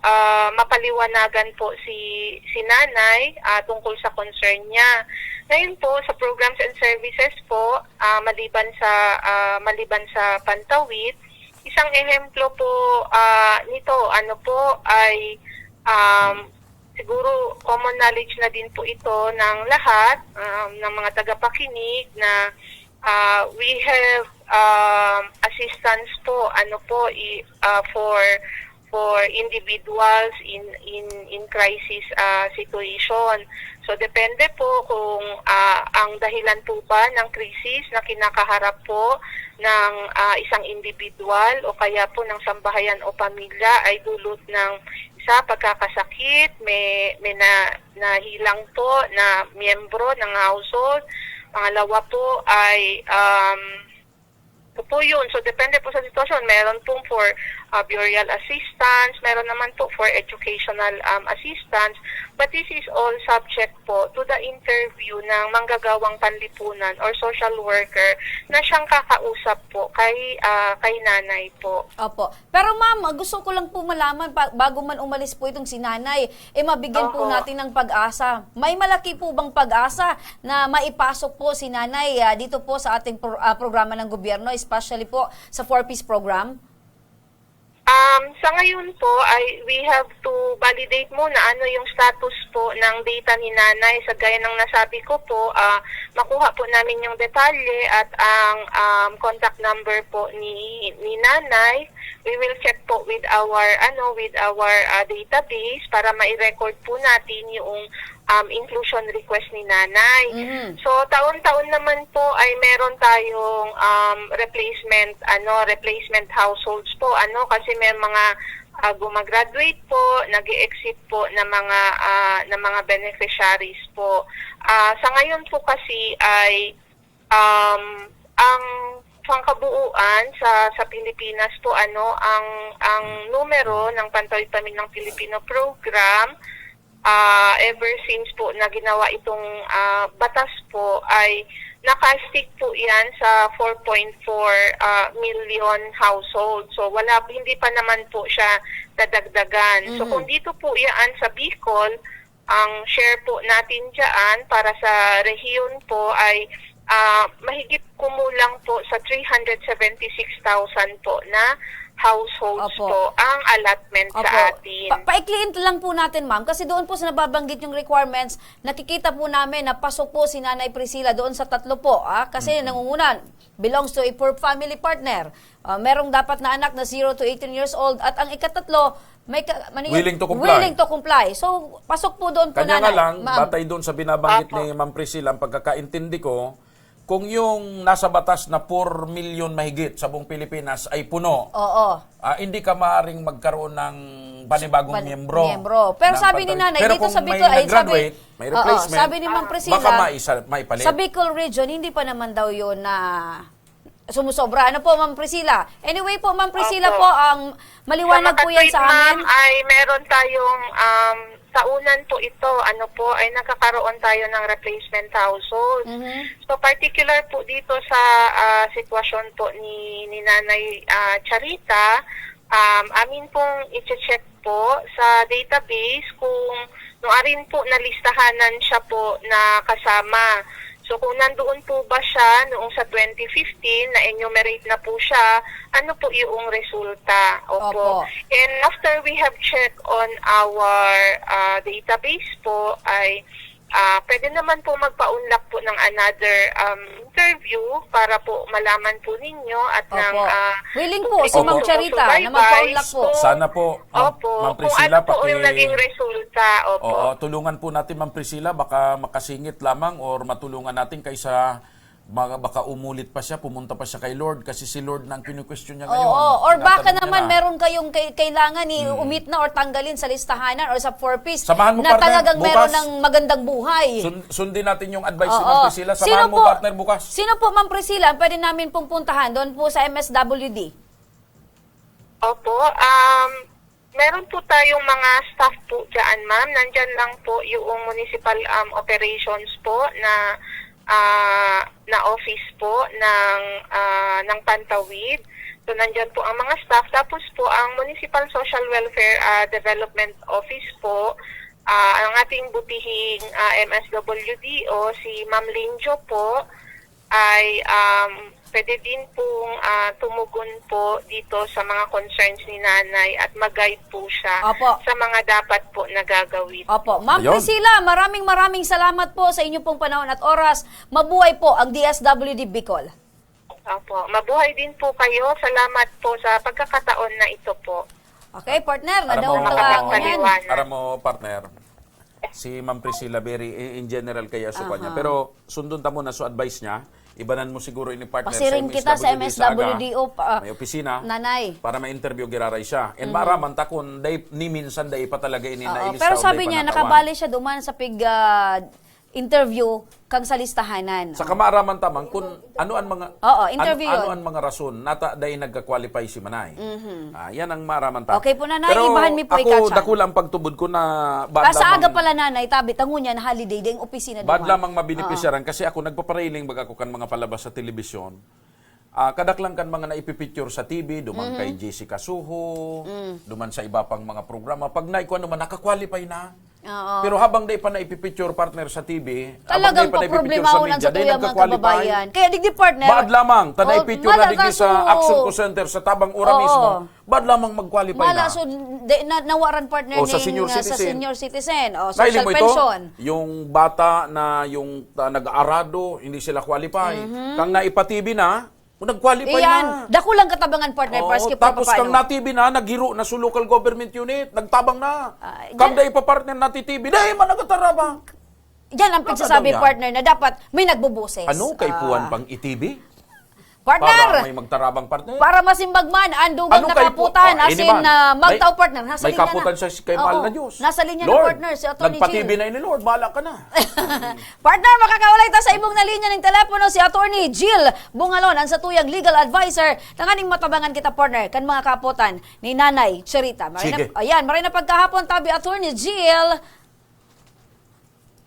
ah, mapaliwanagan po si, si nanay, ah, tungkol sa concern niya. Ngayon po, sa programs and services po, ah, maliban sa, ah, maliban sa Pantawid, isang ehemplo po, ah, nito, ano po, ay, um, siguro common knowledge na din po ito ng lahat, um, ng mga tagapakinig na, ah, we have, um, assistance po, ano po, i-, ah, for, for individuals in, in, in crisis, ah, situation. So, depende po kung, ah, ang dahilan po ba ng krisis na kinakaharap po ng, ah, isang individual o kaya po ng sambahayan o pamilya ay dulot ng isa, pagkakasakit, may, may na, nahilang po na miyembro ng household. Pangalawa po ay, um, ito po yun. So, depende po sa sitwasyon. Meron pong for, ah, burial assistance, meron naman po for educational, um, assistance. But this is all subject po to the interview ng manggagawang panlipunan or social worker na siyang kakausap po kay, ah, kay nanay po. Opo. Pero ma'am, gusto ko lang po malaman, pa, bago man umalis po itong si nanay, eh, mabigyan po Oho. natin ng pag-asa. May malaki po bang pag-asa na maipasok po si nanay, ah, dito po sa ating pro-, ah, programa ng gobyerno, especially po sa Four Ps program? Um, sa ngayon po, ay we have to validate muna ano yung status po ng data ni nanay. Sa gaya ng nasabi ko po, ah, makuha po namin yung detalye at ang, um, contact number po ni, ni nanay. We will check po with our, ano, with our, ah, database para mai-record po natin yung, um, inclusion request ni nanay. Mhm. So, taon-taon naman po ay meron tayong, um, replacement, ano, replacement households po, ano, kasi may mga, ah, gumagraduate po, nag-e-exit po na mga, ah, na mga beneficiaries po. Ah, sa ngayon po kasi ay, um, ang sangkabuuan sa, sa Pilipinas po, ano, ang, ang numero ng Pantawid Pamilyang Pilipino Program, ah, ever since po na ginawa itong, ah, batas po, ay naka-stick po yan sa four point four, ah, million household. So, wala, hindi pa naman po siya nadagdagan. So, Mhm. kung dito po yan sa Bicol, ang share po natin dyan para sa rehiyon po ay, ah, mahigit kumulang po sa three hundred seventy-six thousand po na households Opo. po ang allotment Opo. sa atin. Pa-, paikliin lang po natin, ma'am, kasi doon po sa nababanggit yung requirements, nakikita po namin na pasok po si Nanay Priscilla doon sa tatlo po, ah, kasi Mm-mm. nangunguna, belongs to a poor family partner. Ah, merong dapat na anak na zero to eighteen years old, at ang ikatatlo, may ka-, ano yun? Willing to comply. Willing to comply. So, pasok po doon po, Kanya nga Nanay. lang, Ma'am. batay doon sa binabanggit Opo. ni Ma'am Priscilla, ang pagkakaintindi ko, kung yung nasa batas na four million mahigit sa buong Pilipinas ay puno, Oo. ah, hindi ka maaaring magkaroon ng panibagong Pan-, miyembro miyembro. Pero ng sabi ni Pantawid. Nanay, Pero dito kung sa may Bicol, ay, sabi, nag-graduate, may oo, replacement, sabi ni Ma'am Ah. Priscilla, baka maisa-, maipalit. sa Bicol region, hindi pa naman daw yun na sumusobra. Ano po, Ma'am Priscilla? Anyway po, Ma'am Priscilla Opo. po, ang maliwanag Sa po yan sa Makatwid, ma'am, amin. ay meron tayong, um, taunan po ito, ano po, ay nagkakaroon tayo ng replacement household. Mhm. So, particular po dito sa, ah, sitwasyon po ni, ni Nanay, ah, Charita, Um, amin pong i-check po sa database kung nuarin po nalistahanan siya po na kasama. So, kung nandoon po ba siya noong sa twenty fifteen, na-enumerate na po siya, ano po yung resulta? Opo. Opo. And after we have checked on our, ah, database po, ay, ah, pwede naman po magpa-unlock po ng another, um, interview para po malaman po ninyo at ng, Opo. ah, Willing po si Opo. Ma'am Charita na magpa-unlock po. Sana po, Ma'am, Opo. Ma'am Kung Priscilla, ano po yung paki- naging resulta. Opo. Oo, tulungan po natin, Ma'am Priscilla, baka makasingit lamang or matulungan natin kaysa ma-, baka umulit pa siya, pumunta pa siya kay Lord kasi si Lord na ang kinu-question niya ngayon. Oo, or Tinatanong baka niya naman na. meron kayong kay-, kailangan i-omit na or tanggalin sa listahanan or sa four Ps Samahan mo, na partner, talagang meron bukas. ng magandang buhay. Sun-, sundin natin yung advice ni Oo. Ma'am Priscilla. Sino Samahan mo, po, partner, bukas. sino po, Ma'am Priscilla, ang pwede namin pong puntahan doon po sa M S W D? Opo, um, meron po tayong mga staff po dyan, ma'am. Nandyan lang po yung municipal, um, operations po na, ah, na office po ng, ah, ng Pantawid. So, nandyan po ang mga staff. Tapos po, ang Municipal Social Welfare, ah, Development Office po, ah, ang ating butihing, ah, M S W D O, si Ma'am Linjo po, ay, um, pwede din pong, ah, tumugon po dito sa mga concerns ni Nanay at mag-guide po siya Opo. sa mga dapat po na gagawin. Opo. Ma'am Ayun. Priscilla, maraming, maraming salamat po sa inyo pong panahon at oras. Mabuhay po ang D S W D Bicol. Opo. Mabuhay din po kayo. Salamat po sa pagkakataon na ito po. Okay, partner, Aram mo, nadawat ka lang ngunyan. Aram mo, partner, si Ma'am Priscilla, very in, in general kaya sa Aha. kanya. Pero sundon ta muna so advice niya. Ibanan mo siguro ini, partner, Pasiring sa kita sa M S W D O M S W D O pa, may opisina Nanay. para ma-interview giraray siya. And Mhm. maaraman ta kung dai, ni minsan dai pa talaga ini Oo, nailista pero o sabi dai pa niya, natawan. nakabali siya duman sa pig, ah, interview kang sa listahanan. Saka Oo. maaraman ta man kung ano ang mga Oo, an-, interview ano yun. ang mga rason nata dai nagka-qualify si Manay. Mhm. Ah, yan ang maaraman ta. Okay po, Nanay, Pero ibahan mi po ako, ikaw, Chan. dakula ang pagtubod ko na bad Ah, sa lamang aga pala, Nanay, tabi, tango niya na holiday, ding opisina Bad duman. lamang mabenepisyaran Oo. kasi ako nagpaparailing baga ako kan mga palabas sa telebisyon. Ah, kadaklan kan mga naipipicture sa T V, duman Mhm. kay Jessica Soho, Mm. duman sa iba pang mga programa. Pag naikuha naman, naka-qualify na. Oo. Pero habang di pa naipipicture, partner, sa T V, habang Talagang di pa naipipicture sa problemahon ang media, di satuyang mga nagka-qualify. kababayan. Kaya digdi, partner, Bad lamang, ta Oh, naipicture na mala digdi sa kaso Action Call Center sa Tabang Ora Oo. mismo. Bad lamang mag-qualify Mala, na. so, di, na, nawaran, partner, O, sa ning, senior ah, sa citizen. senior citizen. O, Nahiling social mo ito? pension. Yung bata na yung, ah, nag-aarado, hindi sila qualify. Mhm. Kang naipa-T V na, o, nag-qualify Iyan, na. dakulang katabangan, partner, Oo, paski pa tapos papaano. kang na-T V na, naghiro na sa local government unit, nagtabang na. Ah, Kang diyan dai pa, partner, nati-T V, dai man nagatarabang. Diyan ang Ano pagsasabi, daw yan? partner, na dapat may nagbuboses. Ano kay Ah. Puan pang i-T V? Partner! Para may magtarabang, partner? Para masimbag man ang dugang Ano na kay Pu-, kaputan, oh, as ini in, man. ah, May, magtao, partner. Nasa may linya na. kaputan siya si-, kay mahal Oo. na Diyos. Nasa linya na, Lord, partner, si Attorney nagpa-T V Jill. na ini, Lord. Bahala ka na. Partner, makakaulay ta sa imong na linya ning telepono si Attorney Jill Bungalon, ang satuyang legal adviser. Tanganing matabangan kita, partner, kan mga kaputan ni Nanay Charita. Maray na, Sige. ayan, maray na pagkahapon, tabi, Attorney Jill.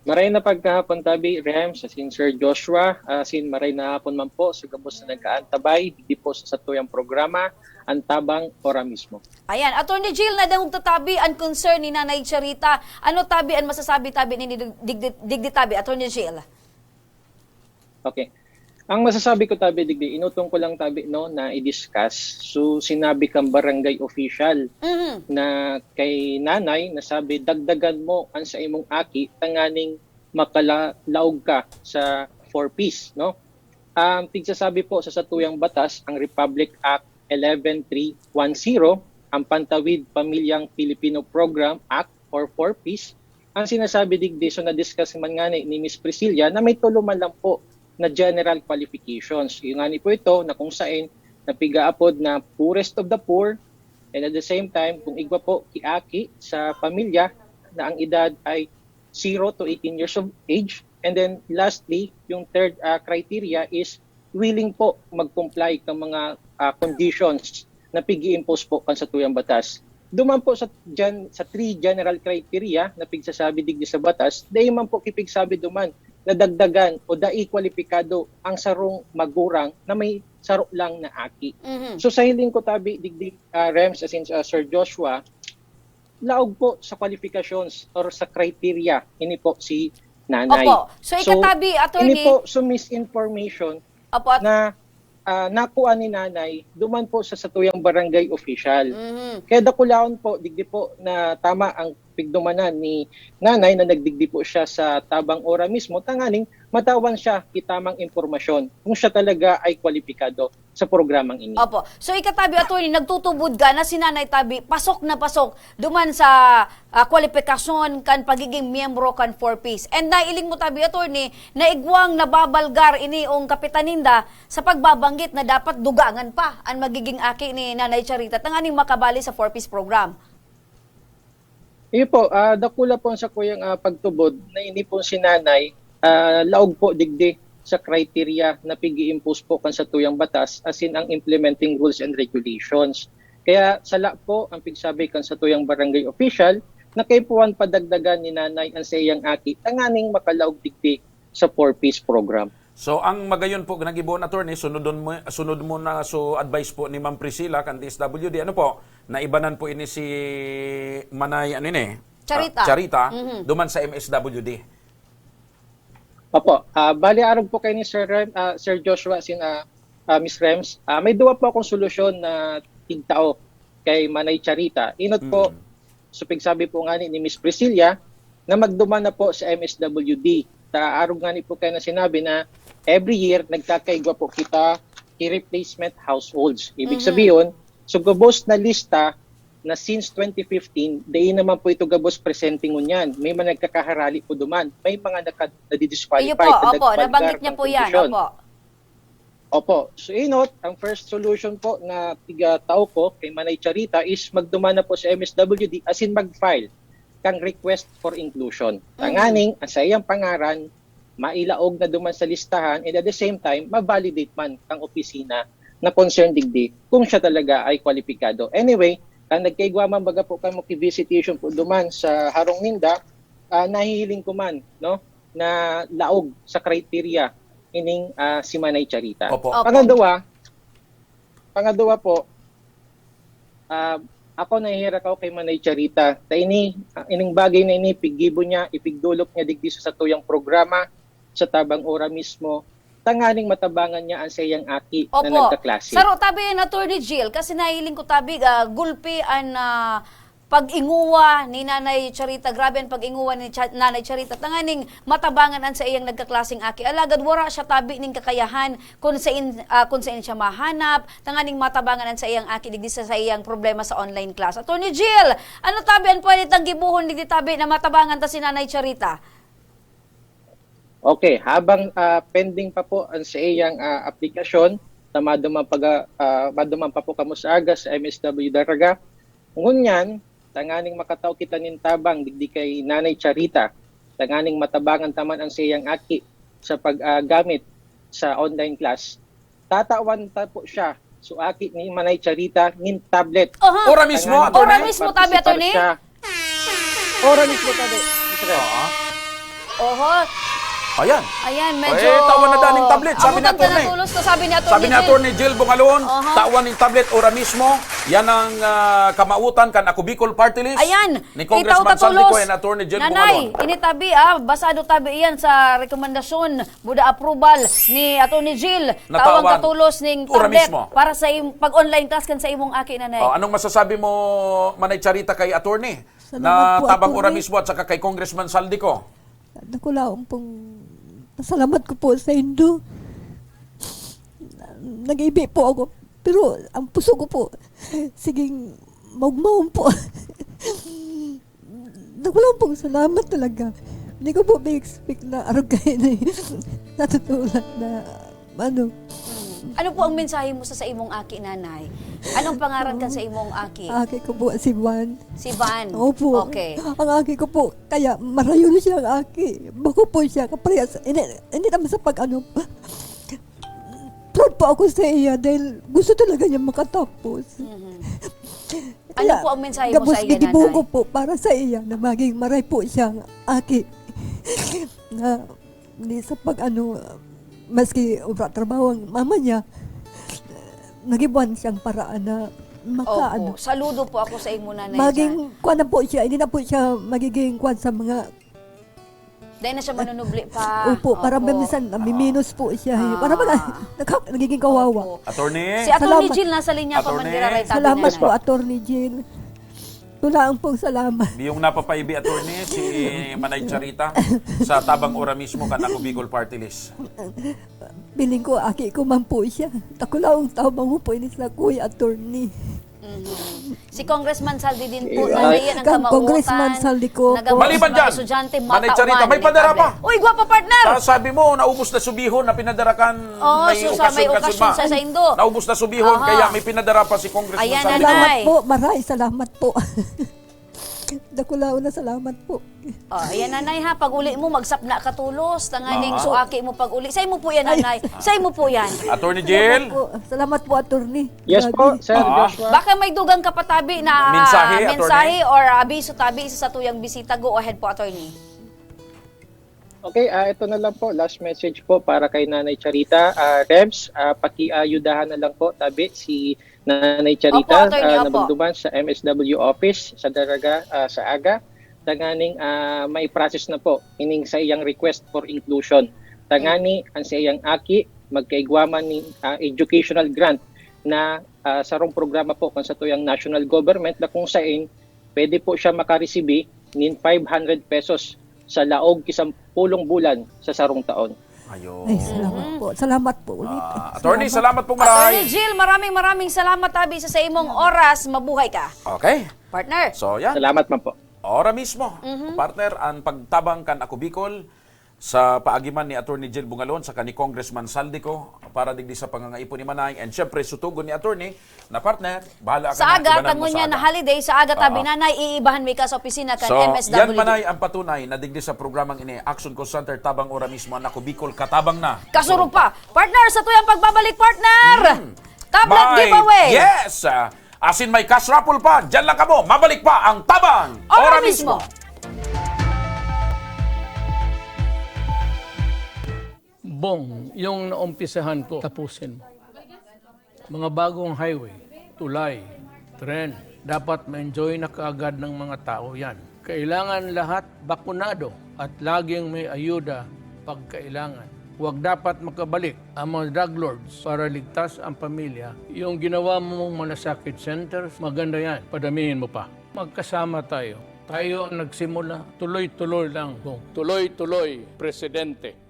Maray na pagkahapon, tabi, Rems, asin Sir Joshua, asin maray na hapon man po sa gabos na nagkaantabay, digdi po sa satuyang programa, Ang Tabang Ora Mismo. Ayan, Attorney Jill, nadangog ta, tabi, ang concern ni Nanay Charita. Ano, tabi, ang masasabi, tabi, ni dig-, digdi, digdi, tabi, Attorney Jill? Okay. Ang masasabi ko, tabi, digdi, inutong ko lang, tabi, no, na i-discuss. So, sinabi kang barangay official Mhm. na kay nanay, nasabi, "Dagdagan mo ang sa imong aki, tanganing makalaog ka sa four Ps," no? Ang tigsasabi po sa satuyang batas, ang Republic Act eleven three one zero, ang Pantawid Pamilyang Pilipino Program Act or four Ps, ang sinasabi digdi, so na-discuss man ngani ni Miss Priscilla, na may tulo man lang po na general qualifications. Yung ngani po ito na kung sain napigaapod na poorest of the poor, and at the same time, kung igwa po, kiaki sa pamilya na ang edad ay zero to eighteen years of age. And then lastly, yung third, ah, criteria is willing po mag-comply kang mga, ah, conditions na pig-i-impose po kan satuyang batas. Duman po sa, dyan, sa three general criteria na pigsasabi digdi sa batas, dai man po kipigsabi duman nadagdagan o dai kwalipikado ang sarong magurang na may saro lang na aki. Mhm. So, sa hiling ko tabi, digdi, ah, Rems, asin, ah, Sir Joshua, laog po sa qualifications or sa criteria, ini po si nanay. Opo. So, So, ikatabi, ini attorney. po, so misinformation Opo, at na, ah, nakuha ni nanay duman po sa satuyang barangay official. Mhm. Kaya dakulaon po, digdi po na tama ang pigdumanan ni nanay na nagdigdi po siya sa tabang ora mismo, tanganing matawan siya ki tamang impormasyon kung siya talaga ay kwalipikado sa programang ini. Opo. So, ikatabi, attorney, nagtutubod ka na si Nanay Tabi, pasok na pasok duman sa, ah, kwalipikasyon kan pagiging miyembro kan Four Ps. And nailing mo, tabi, attorney, na igwang nababalgar ini ong kapitan ninda sa pagbabanggit na dapat dugangan pa an magiging aki ni Nanay Charita tanganing makabali sa Four Ps program. Iyo po, ah, dakula po ang sakuyang, ah, pagtubod na ini pong si Nanay, ah, laog po digdi sa criteria na pig-i-impose po kan satuyang batas, asin ang implementing rules and regulations. Kaya sala po ang pigsabi kan satuyang barangay official na kaipuhan padagdagan ni Nanay ang saiyang aki tanganing makalaog digdi sa Four Ps program. So, ang magayon po, nag-iboon, attorney, sunodon mo, sunod mo na so advice po ni Ma'am Priscilla kan D S W D. Ano po, naibanan po ini si Manay, ano ini? Charita. Ah, Charita, Mhm. duman sa M S W D. Opo, ah, bali arog po kay ni Sir Rem, ah, Sir Joshua, sin, ah, ah, Miss Rems, ah, may duwa po akong solusyon na tigtao kay Manay Charita. Inot po, Mm. so pigsabi po ngani ni Miss Priscilla na magduman na po sa M S W D. Ta arog ngani po kay na sinabi na every year nagkakaigwa po kita ki replacement households. Ibig Mhm. sabiyon, so gabos na lista na since twenty fifteen, dai naman po ito gabos presente ngunyan. May mga nagkakaharali po duman. May mga naka-, nadidisqualified Iyo po, na opo, nagbalgar nabanggit niya ng po yan, kondisyon. opo. Opo. So, inot, ang first solution po na tiga tao ko kay Manay Charita is magduman na po sa M S W D, as in mag-file kang request for inclusion. Mhm. Tanganing, ang saiyang pangaran, mailaog na duman sa listahan, and at the same time, ma-validate man kang opisina na concerned digdi kung siya talaga ay kwalipikado. Anyway, kang nagkaigwa man baga po kamo ki visitation po duman sa harong ninda, ah, nahihiling ko man, no, na laog sa criteria ining, ah, si Manay Charita. Opo. Opo. Pangaduwa, pangaduwa po, ah, ako nahihirak ako kay Manay Charita. Ta ini, ah, ining bagay na ini, piggibo niya, ipigdolok niya digdi sa satuyang programa, sa tabang ora mismo, tanganing matabangan niya ang saiyang aki na Opo. nagkaklase. Saro, tabi yan, Attorney Jill, kasi nahiling ko tabi, ah, gulpi an, ah, pag-inguwa ni Nanay Charita. Grabe ang pag-inguwa ni Cha-, Nanay Charita. Tanganing matabangan an sa iyang nagkaklaseng aki. Alagad wara siya tabi ning kakayahan kung sain, ah, kung sain siya mahanap. Tanganing matabangan an sa iyang aki digdi sa, sa iyang problema sa online class. Attorney Jill, ano tabi ang pwede tang gibohon digdi tabi na matabangan ta si Nanay Charita? Okay, habang, ah, pending pa po ang sa iyang, ah, aplikasyon, ta maduman paga-, ah, maduman pa po kamo sa aga sa M S W Daraga. Ngunyan, tanganing makatao kita nin tabang digdi kay Nanay Charita, tanganing matabangan ta man ang sa iyang aki sa pag, ah, gamit sa online class. Tatawan ta po siya, so aki ni Manay Charita, nin tablet. Aha. Ora mismo, Tanganing attorney? Ora mismo, tabi, makapartisipar attorney? siya. Ora mismo, tabi. Mister Oo. Oho. Ayan. Ayan, medyo Eh, tawan na daning tablet, sabi ni abutan ka attorney. ng tulos to, sabi ni Attorney Sabi ni Jill. Attorney Jill Bungalon, Oho. tawan ning tablet, ora mismo. Yan ang, ah, kamautan kan Ako Bicol Party List Ayan. ni Congressman Itaw ta Saldi tulos. Cohen, Attorney Jill Nanay, Bungalon. ini tabi, ah, basado tabi iyan sa rekomendasyon, buda approval ni Attorney Jill. Natawan. Tawang katulos ning Ora tablet mismo. para sa im-, pag-online class kan sa imong aki, Nanay. Oh, anong masasabi mo, Manay Charita, kay attorney? Salamat Na po, tabang ora attorney. mismo at saka kay Congressman Saldi Co. Dakulaon pong pasalamat ko po sa indo. Nag-ibi po ako. Pero ang puso ko po, siging maugmaon po. Dakulaon pong salamat talaga. Hindi ko po may-expect na arog kayo na eh. Sa totoo lang na, ano. Ano po ang mensahe mo sa, sa imong aki, Nanay? Anong pangaran kan sa imong aki? Aki ko po si Juan. Si Van. Opo. Okay. Ang aki ko po, kaya marayon siya ang aki. Bako po siya, kaparehas. Hindi, hindi naman sa pag-ano. Proud po ako sa iya dahil gusto talaga niya makatapos. Mhm. Ano Kaya, po ang mensahe mo gabos sa iya, gigibo Nanay? ko po para sa iya na maging maray po siyang aki. Na Ni sa pag-ano, maski obra trabaho ang mama niya, nagibuan siyang paraan na maka-, Opo. ano, Saludo po ako sa imo, Nanay Jan. Maging, kuwan na po siya, hindi na po siya magiging kuwan sa mga Dahil na siya manunubli pa. Opo, para Opo. minsan, namiminos po siya, eh. Para Ah. mga, nagka-, nagiging kawawa. Opo. Attorney? Si Attorney Salamat. Jill nasa linya pa man Attorney? dira, Attorney. Salamat Nanay. po, Attorney Jill. Wala ang pong salamat. Yung napapaibi, Attorney, si Manay Charita sa Tabang Ora mismo, kan Ako Bicol Party List. Piling ko, aki ko man po siya. Takulaong tabang mo po ini sa kuya, Attorney. Mhm. Si Congressman Saldi din po, Eh, na ah, naiyan ang Con-, kamautan. Congressman Saldi ko. Nagamit Maliban mga dyan, estudyante, Manay Charita, matauhan, may padara pa. Uy, gwapa, partner! Sa sabi mo, naubos na subihon na pinadarakan, Oo, may so sa may okasyon ka okasyon suma. sa saindo. Naubos na subihon, Aha. kaya may pinadara pa si Congressman Ayan, Saldi. Salamat Nanay. po, maray, salamat po. Dakulaon na salamat po. Oh, ayan, Nanay, ha, pag uli mo, magsapna ka tolos, tanganing Aha. suaki mo pag uli. Say mo po yan, Ay. Nanay. Say mo po yan. Attorney Salamat Jill? po. Salamat po, Attorney. Yes Grabe. po, Sir Ah. Joshua. Baka may dugang ka pa tabi na Mensahe, mensahe Attorney? or abiso tabi sa satuyang bisita, go ahead po, Attorney. Okay, ah, ito na lang po, last message po para kay Nanay Charita. Ah, Debs, ah, pakiayudahan na lang po, tabi, si Nanay Charita, Opo, Attorney, ah, opo. nabagduman sa M S W office sa Daraga, ah, sa Aga. Tanganing, ah, may process na po ining sa iyang request for inclusion. Tangani ang sa iyang aki, magkaigwa man ni, ah, educational grant na, ah, sarong programa po kan satuyang national government na kung sain pwede po siya makaresibi nin five hundred pesos sa laog ki sampulong bulan sa sarong taon. Ayun. Ay, salamat Mhm. po. Salamat po ulit. Ah, Attorney, Salamat. salamat po, maray. Attorney Jill, maraming, maraming salamat, abi, sa, sa imong oras. Mabuhay ka. Okay. Partner. So, yan. Salamat man po. Ora mismo, Mhm. partner, ang pagtabang kan Ako Bicol sa paagi man ni Attorney Jill Bungalon saka ni Congressman Saldico para digdi sa pangangaipon ni Manay. And syempre, sutugon ni Attorney na partner, bahala ka Sa na, Aga, ibanan mo tangon sa niya na Aga. holiday, sa Aga, tabi, Oo. Nanay, iibahan mi ka sa opisina kan So, M S W D. yan, Manay, ang patunay na digdi sa programang ini, Action Call Center, tabang ora mismo, ang Ako Bicol, katabang na. Kasurog pa. Partner, sa tuyang pagbabalik, partner! Hmm. Tablet May, giveaway! yes! Ah, asin may cash raffle pa. Diyan lang kamo. Mabalik pa ang Tabang Ora Ora mismo. mismo. Bong, yung naumpisahan ko, tapusin mo. Mga bagong highway, tulay, tren, dapat ma-enjoy na kaagad ng mga tao yan. Kailangan lahat bakunado at laging may ayuda pag kailangan. Huwag dapat makabalik ang mga drug lords para ligtas ang pamilya. Yung ginawa mong malasakit centers, maganda yan. Padamihin mo pa. Magkasama tayo. Tayo ang nagsimula. Tuloy-tuloy lang, Bong. Tuloy-tuloy, Presidente.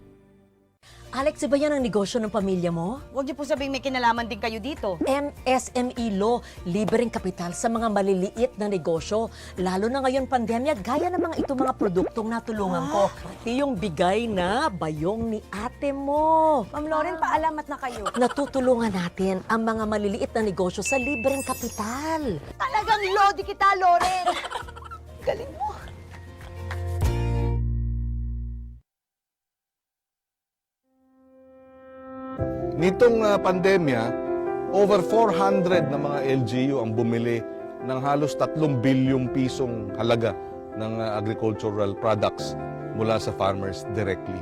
Alex, iba yan ang negosyo ng pamilya mo? Huwag niyo po sabihing may kinalaman din kayo dito. M S M E Law, libreng kapital sa mga maliliit na negosyo, lalo na ngayon pandemya, gaya ng mga itong mga produktong natulungan ko. Ah. Pati yung bigay na bayong ni ate mo. Ma'am Loren, paalamat na kayo. Natutulungan natin ang mga maliliit na negosyo sa libreng kapital. Talagang lodi kita, Loren. Galing mo. Nitong, ah, pandemya, over four hundred na mga L G U ang bumili ng halos tatlong bilyong pisong halaga ng, ah, agricultural products mula sa farmers directly.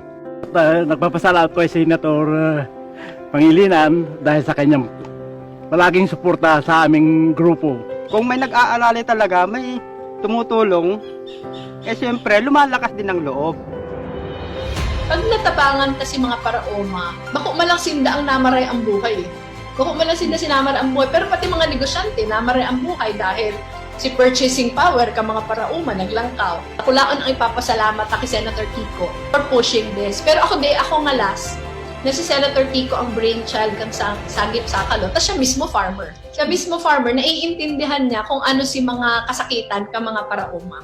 Ah, nagpapasalamat po si Senator, ah, Pangilinan dahil sa kanyang palaging suporta sa aming grupo. Kung may nag-aarali talaga, may tumutulong, eh, siyempre, lumalakas din ang loob. Pag natabangan kasi mga paraoma, bako man lang sinda ang namaray ang buhay, eh. Bako man lang sinda sinamaray ang buhay, pero pati mga negosyante, namaray ang buhay dahil si purchasing power ka mga paraoma naglangkaw. Kulaon ang ipapasalamat ta ki Senator Kiko for pushing this. Pero ako di, ako nga last, na si Senator Kiko ang brainchild kan sa-, Sagip Sakalo, ta siya mismo farmer. Siya mismo farmer, naiintindihan niya kung ano si mga kasakitan ka mga paraoma.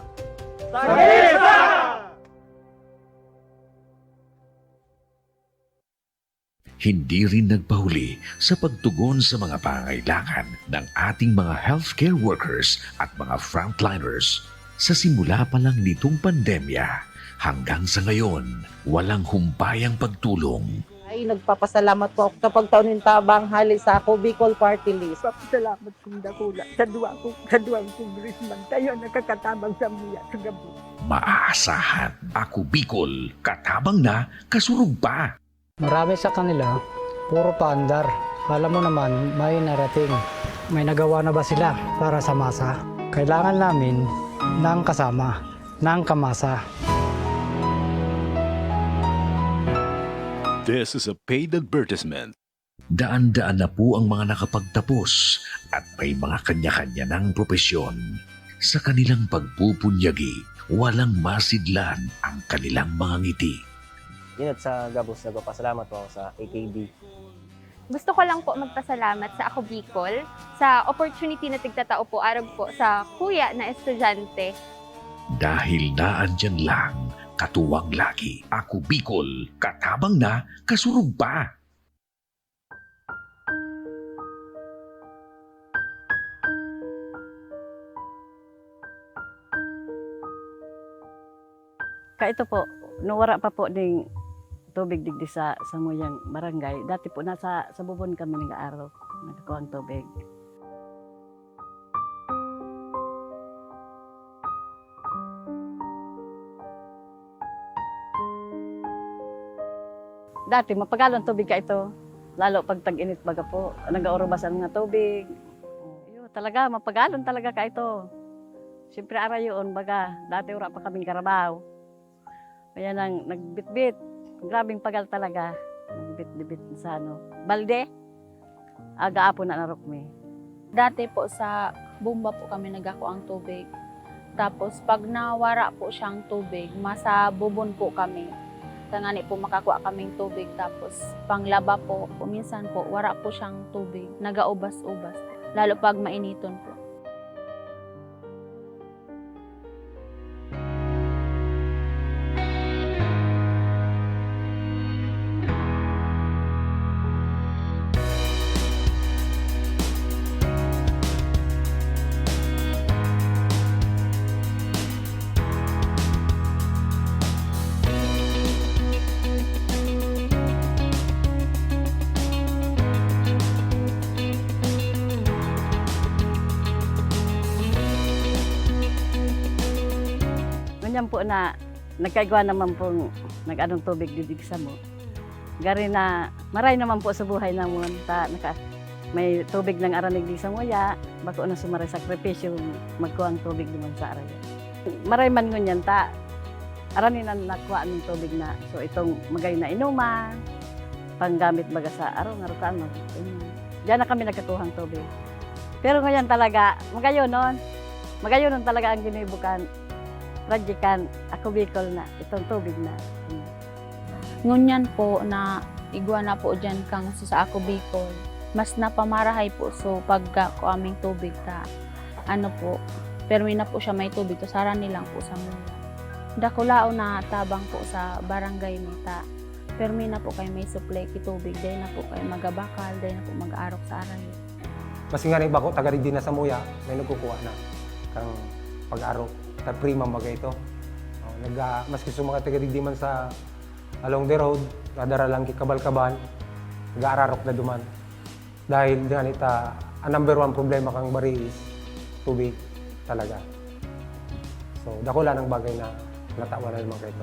Hindi rin nagpahuli sa pagtugon sa mga pangangailangan ng ating mga healthcare workers at mga frontliners. Sa simula pa lang nitong pandemya, hanggang sa ngayon, walang humpayang pagtulong. Nagpapasalamat po ako sa pagtao nin tabang hali sa Ako Bicol Party List. Papasalamat kong dakula sa duwa ko, sa duwang congressman, kayo ang nakakatabang sa mga sa gabi. Maaasahan, Ako Bicol, katabang na, kasurog pa. Marami sa kanila, puro paandar. Alam mo naman, may narating. May nagawa na ba sila para sa masa? Kailangan namin ng kasama, ng kamasa. This is a paid advertisement. Daan-daan na po ang mga nakapagtapos at may mga kanya-kanya ng propesyon. Sa kanilang pagpupunyagi, walang masidlan ang kanilang mga ngiti. Inot sa gabos, nagpapasalamat po ako sa A K B. Gusto ko lang po magpasalamat sa Ako Bicol sa opportunity na tigtatao po arog po sa kuya na estudyante. Dahil naandyan lang, katuwang lagi, Ako Bicol, katabang na, kasurog pa. Kaito po, nung wara pa po ning tubig digdi sa samuyang barangay, dati po nasa sa bubon kami nag-aarog, nagkukuhang tubig. Dati, mapagalon tubig kaito, lalo pag tag-init baga po, nag-aurubas ang mga tubig. Iyo, talaga, mapagalon talaga kaito. Siyempre, arayoon, baga, dati wala pa kaming karabaw. Kaya nang nagbitbit, grabing pagal talaga. Nagbitbit sa ano, balde. Aga apon na narok mi. Dati po sa bomba po kami nagkakuang tubig. Tapos pag nawara po siyang tubig, masa bubon po kami. Tangani po makakuha kaming tubig. Tapos panglaba po, minsan po wara po siyang tubig. Nagaubas-ubas. Lalo pag mainiton po. Ngunyan po na nagkaigwa naman pong nag-anong tubig digdi samo. Gari na maray naman po sa buhay namon ta naka-, may tubig nang arani digdi samuya, bako na sumaray sakripisyo magkuang tubig duman sa arayo. Maray man ngunyan ta, arani na nakuha ning tubig na. So, itong magayon na inuman, panggamit baga sa araw, nga rukaan, mag-, ganyan. Diyan na kami nagkakuhang tubig. Pero ngayon talaga, magayonon. Magayonon talaga ang ginibo kan radyo kan Ako Bicol na, itong tubig na. Ngunyan po na igwa na po dyan kang sa Ako Bicol, mas napamarahay po so pagka ko aming tubig ta, ano po, permi na po siya may tubig, to sa arani lang po sa mula. Dakulaon na tabang po sa barangay mi ta, permi na po kay may supply ki tubig, dai na po kay magabakal, dai na po mag-arok sa arayo. Maski nga rin bako, taga digdi na samuya, may nagkukuha na kang pag-arok, ta prima magay ito. Oh, nag-, ah, maski sa mga taga digdi man sa along the road, nadara lang ki Kabal-Kabal, nag-aararok na duman. Dahil ganit, ah, ang number one problema kang bari is tubig talaga. So, dakula nang bagay na natawan na naman kayo.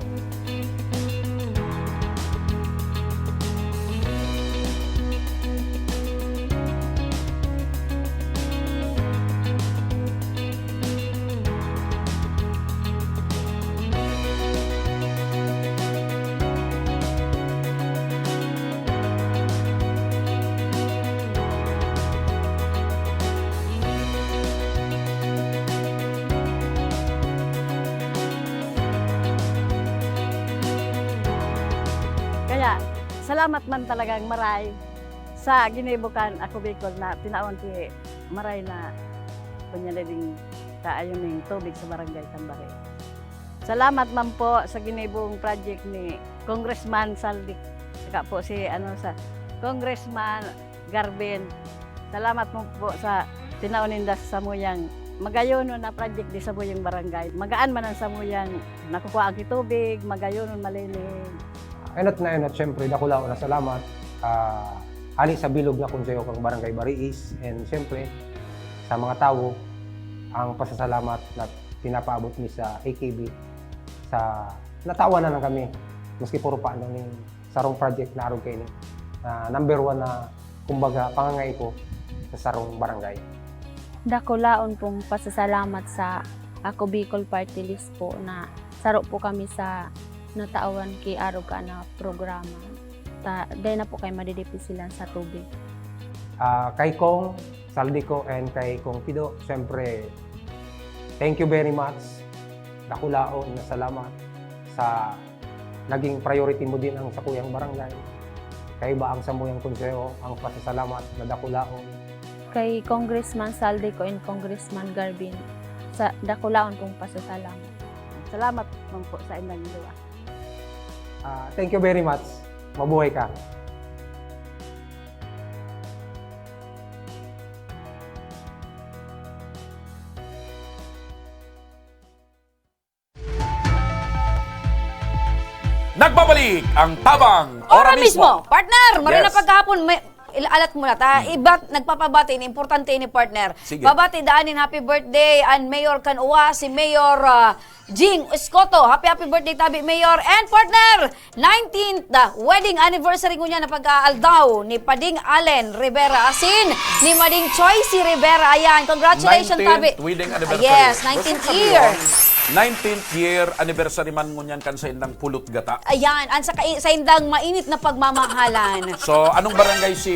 Kaya, salamat man talagang maray sa ginibo kan Ako Bicol na tinawan ki maray na kunya na ding kaayon ning tubig sa barangay Tambari. Salamat man po sa ginibong project ni Congressman Saldi, saka po si, ano, sa Congressman Garben. Salamat mo po sa tinaw ninda sa samuyang magayonon na project di samuyang barangay. Magaan man ang samuyang nakukuha ang tubig, magayonon, malinig. Enot na enot, siyempre, dakulaon na salamat, ah, hali sa bilog na konseho kan Barangay Bariis, and siyempre, sa mga tawo, ang pasasalamat na pinapaabot mi sa A K B, sa natawa na lang kami, maski puro pa ano ning sarong project na arog kaini, na number one na, kumbaga, pangangaipo sa sarong barangay. Dakulaon pong pasasalamat sa Ako Bicol Party List po na saro po kami sa natawan ki arog ka na programa. Ta, dai na po kayo madidipisilan sa tubig. Ah, kay Kong Saldico and kay Kong Pido, siyempre, thank you very much. Dakulaon na salamat sa naging priority mo din ang sakuyang barangay. Kaiba ang samuyang konseho, ang pasasalamat na dakulaon. Kay Congressman Saldico and Congressman Garbin, sa dakulaon kong pasasalamat. Salamat man po sa inyong duwa. Ah, thank you very much. Mabuhay ka. Nagbabalik ang Tabang Ora Mismo. Partner, maray na paghapon, may, il-, alat mo na ta. Hmm. Ibat, nagpapabati, importante ini, partner. Sige. Babati daan nin happy birthday an Mayor kan Uwas, si Mayor, ah, Jing Escoto. Happy, happy birthday, tabi, Mayor. And partner, nineteenth, ah, wedding anniversary ngunyan na pag-aaldaw ni Pading Allen Rivera asin ni Mading Choicy Rivera. Ayan, congratulations, tabi. Nineteenth wedding anniversary. Ah, yes, nineteenth year. Nineteenth year anniversary man ngunyan kan saindang pulot gata. Ayan, ang sa kai-, saindang mainit na pagmamahalan. So, anong barangay si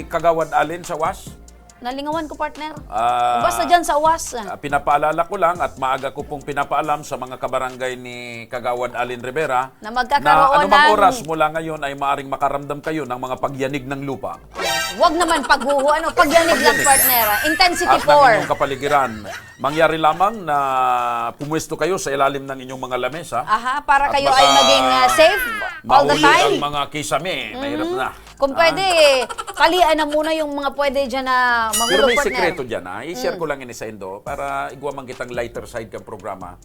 Kagawad Allen sa Uwas? Nalingawan ko, partner. Ah, Basta dyan sa Uwas. Ah, pinapaalala ko lang at maaga ko pong pinapaalam sa mga kabarangay ni Kagawad Allen Rivera Na magkakaroon na anumang ng oras mula ngayon ay maaring makaramdam kayo ng mga pagyanig ng lupa. Wag naman paghuhu-, ano, pagyanig lang, Pagyanig. partner. Intensity At ng four. inyong kapaligiran. Mangyari lamang na pumwesto kayo sa ilalim ng inyong mga lamesa. Aha, para At kayo baka ay maging, ah, safe all the mahulog time. ang mga kisame. Mahirap Mhm. na. Kung Ah. pwede, talian na muna yung mga pwede dyan na Pero mahulog, may partner. sikreto dyan, ah. I-share Mm. ko lang ini sa indo para igwa man kitang lighter side kang programa.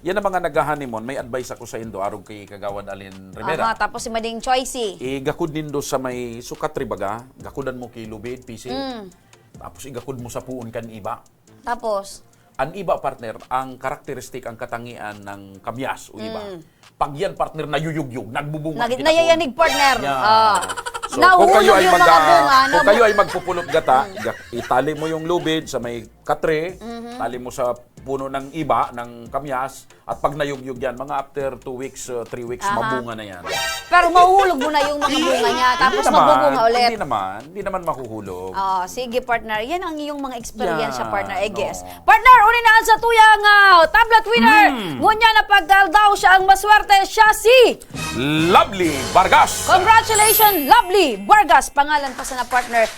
Yan ang mga nag-honeymoon, may advice ako sa indo, arog kay Kagawad Allen Rivera. Aha, tapos si Mading Choicy. Igakod nindo sa may sukat ri baga, gakudan mo ki lubid, pisi. Mm. Tapos igakod mo sa puon kan iba. Tapos? An iba, partner, ang karakteristik, ang katangian ng kamyas o iba. Mm. Pag yan, partner, nayuyugyog, nagbubunga, Nag-, ginakuha. nayayanig, partner. Yan. Ah. So, Nahuhulog kung kayo ay yung mga mag-, bunga, kung nabu- kayo ay magpupulot gata, Mm. ga-, itali mo yung lubid sa may katre, Mhm. tali mo sa puno ng iba, ng kamyas, at pag nayugyog yan, mga after two weeks, uh, three weeks, Aha. mabunga na yan. Pero mahuhulog mo na yung mga bunga niya, tapos Hindi naman, mabubunga ulit. hindi naman, hindi naman mahuhulog. Oo, sige, partner. Yan ang iyong mga eksperyensya, Yan, partner, I guess. oo. Partner, uli na ang sa tuyang, ah, tablet winner. Hmm. Ngunyan na pagkaldaw siya ang maswerte, siya si Lovely Vargas. Congratulations, Lovely Vargas. Pangalan pa sana, partner.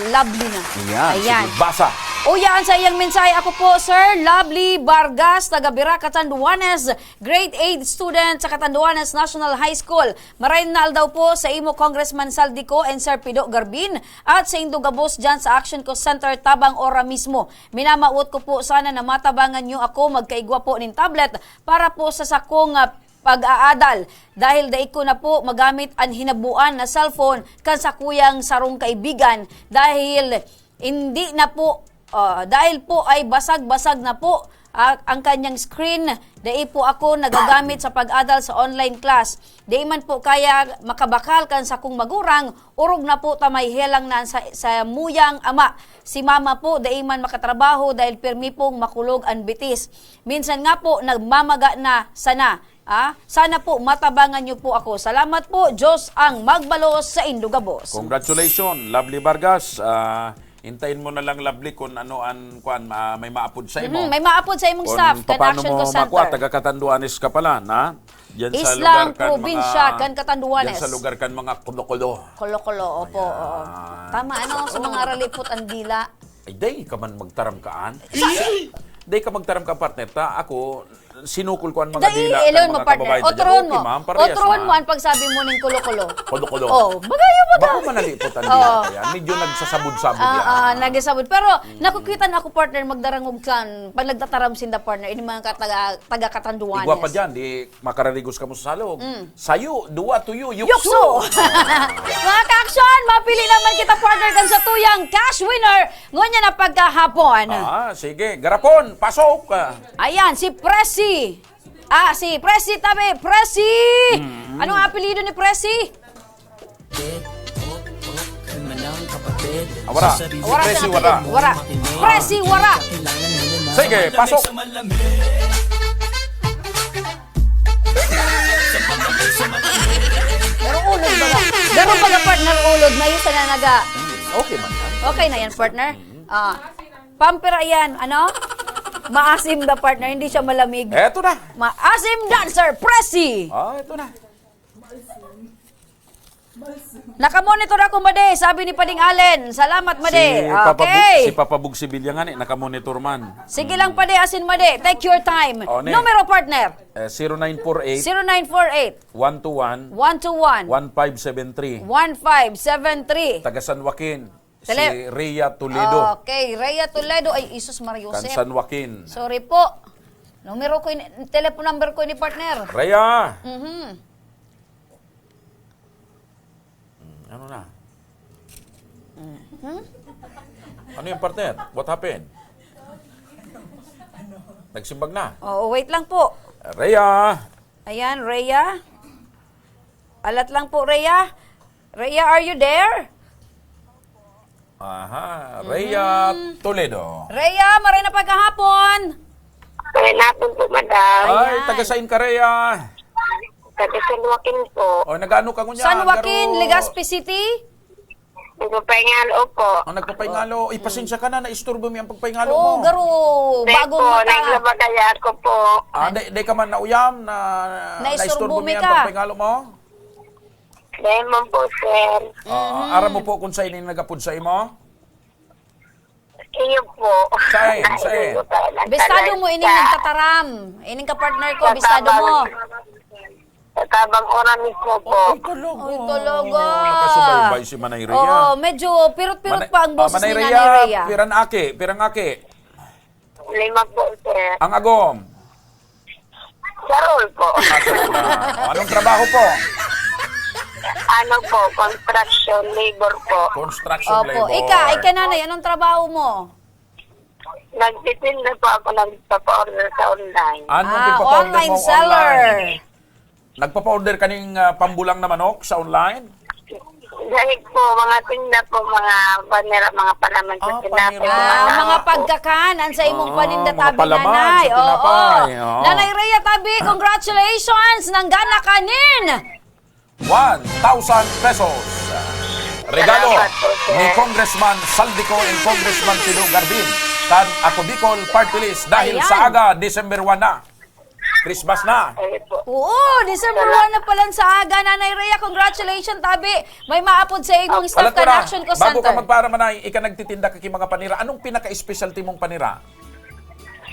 Lovely na. Yan, Ayan. sige, basa. Uya an saiyang mensahe. Ako po, Sir Lovely Vargas, taga Bira, Catanduanes, grade eight student sa Catanduanes National High School. Maray na aldaw po sa imo, Congressman Saldico and Sir Pido Garbin, at sa indo gabos dyan sa Action Call Center, Tabang Ora mismo. Minamawot ko po sana na matabangan nyo ako, magkaigwa po nin tablet para po sa sakong, ah, pag-aadal, dahil dai ko na po magamit an hinabuan na cellphone kan sakuyang sarong kaibigan, dahil hindi na po, ah, dahil po ay basag-basag na po, ah, ang kanyang screen. Dai po ako nagagamit sa pag-adal sa online class. Dai man po kaya makabakal kan sakong magurang, orog na po ta may helang na sa, samuyang ama. Si mama po, dai man makatrabaho dahil pirmi pong makulog an bitis. Minsan nga po, nagmamaga na sana. Ah, sana po matabangan niyo po ako. Salamat po. Diyos ang magbalos sa indo gabos. Congratulations, Lovely Vargas. Ah, hintayin mo na lang, Lovely, kung ano an, kuwan, ma-, may maapod sa imo. Mhm, may maapod sa imong Kung staff, kan paano Action mo Call Center. makuha, taga Catanduanes ka pala, na? Diyan sa Islang lugar kan probinsya, mga, kan Catanduanes. diyan sa lugar kan mga kulo-kulo. Kulo-kulo, opo, Ayan. oo. Tama, ano, sa mga ralipot ang dila. Ay, day ka man magtaram kaan. Day ka magtaram ka, partner. Ta, ako, Sinukol ko ang mga Dai, dila ng ilon mo, mga partner. Kababayan. Otrohon Okay, mo. Ma'am, parehas Otrohon na. Mo ang pagsabi mo ning kulo-kulo. Kulo-kulo. Oh, magayo, baga. Bako manali po tan Oo. Dila yan. Medyo nagsasabod-sabod Ah, yan. Ah, nagsasabod. Pero, Mm. nakukita na ako, partner, magdarangog kan, pag nagtataram sinda, partner, ini mga kataga-, taga-Catanduanes. Igwa pa dyan, di makararigos ka mo sa salog. Mm. Sayo, duwa, tuyo, yukso. Yukso! Mga ka-aksyon, mapili naman kita, partner, kan sa tuyang cash winner. Ngunyan na pagkahapon. Ah, sige. Garapon, pasok. Ayan, si Presi. Ah, si Presi tabi. Presi! Mm. Anong apelyido ni Presi? Ah, wala. Wala Presi, siya wala. Tabi. Wala. Presi, wala. Sige, pasok. Pero ulod baga. Pero baga, partner, ulod. Mayo sana naga. Okay man yan. Okay na yan, partner. Ah, pampira yan, ano? Maasim na, partner, hindi siya malamig. Eto na. Maasim dancer, Presi! Ah, eto na. Nakamonitor ako, Made, sabi ni Pading Allen. Salamat, Made. Si Papa Bug-, Okay. si Papa Bug Sevilla nga ni, nakamonitor man. Sige lang, Pade, asin Made. Take your time. Oh, ne. Numero, partner. Eh, zero nine four eight, Zero nine four eight, one two one, one two one, one five seven three. One five seven three. Taga San Joaquin. Si Tele- Rhea Toledo. Okay, Rhea Toledo. Ay, Isus Maria Kan Josep. San Joaquin. Sorry po. Numero ko ini, telephone number ko ini, partner. Rhea! Mhm. Hmm, ano na? Mhm. Ano yung partner? What happened? Nagsimbag na. Oo, wait lang po. Rhea! Ayan, Rhea. Alat lang po, Rhea. Rhea, are you there? Aha, Rhea Mhm. Toledo. Rhea, maray na pagkahapon. Maray na hapon po, madam. Ay, Ayan. taga sain ka, Rhea? Taga San Joaquin po. O, nag-ano ka ngunyan? San Joaquin, Garo? Legazpi City? Nagpapaingalo po. Ang nagpapaingalo, Oh. ipasensya ka na, naisturbo mi ang pagpaingalo Oo, mo. Garo, Dahil bago po, mo ta. naglaba kaya ako po. Ah, di, di ka man nauyam na Naisturbo naisturbo mi mi ang ka. pagpaingalo mo? Dahil man po, sir. Ah, Mhm. aram mo po kung saan yung nag-apod sa imo? Iyo po. Saan? Ay, Saan? iyo po, talaga. Bistado mo ining Sa nagtataram, ining kapartner ko, Sa bistado Tabang, mo. sa Tabang Ora mismo po. Ay, talaga. Ay, talaga. Nakasubaybay si Manay Rhea. Oo, medyo pirot-pirot Manay, pa ang ah, boses Manay ni Rhea, Nanay Rhea. pirang aki, pirang aki. Lima po, sir. Ang agom? Charol po. Ah, charol na. O, anong trabaho po? Ano po, construction labor po. Construction Opo. labor. Ika, ika, nanay, anong trabaho mo? Nagtitinda po ako, nagpapa-order sa online. Anong Ah, pagpapa-order online mo seller. online? Nagpapa-order ka ning, ah, pambulang na manok sa online? Dahil po, mga tinda po, mga panira, mga palaman sa Ah, tinapay, panira. mga Ah, mga tao po. pagkakan, ang sa imong Ah, paninda, mga tabi, palaman nanay. sa Oo. tinapay, oo. Nanay Rhea, tabi, congratulations! Nanggana ka nin! One thousand pesos. Regalo Salamat po, sir. ni Congressman Saldico and Congressman Pido Garbin kan Ako Bicol Party List dahil Ayan. sa aga, December one na. Christmas na. Ayun po. Oo, December Salamat. one na pala sa aga, Nanay Rhea. Congratulations, tabi. May maapod sa imong Ah, staff alam ko kan na. Action Call Bago ka Center. magparamanay, ika nagtitinda ka ki mga panira. Anong pinaka-specialty mong panira?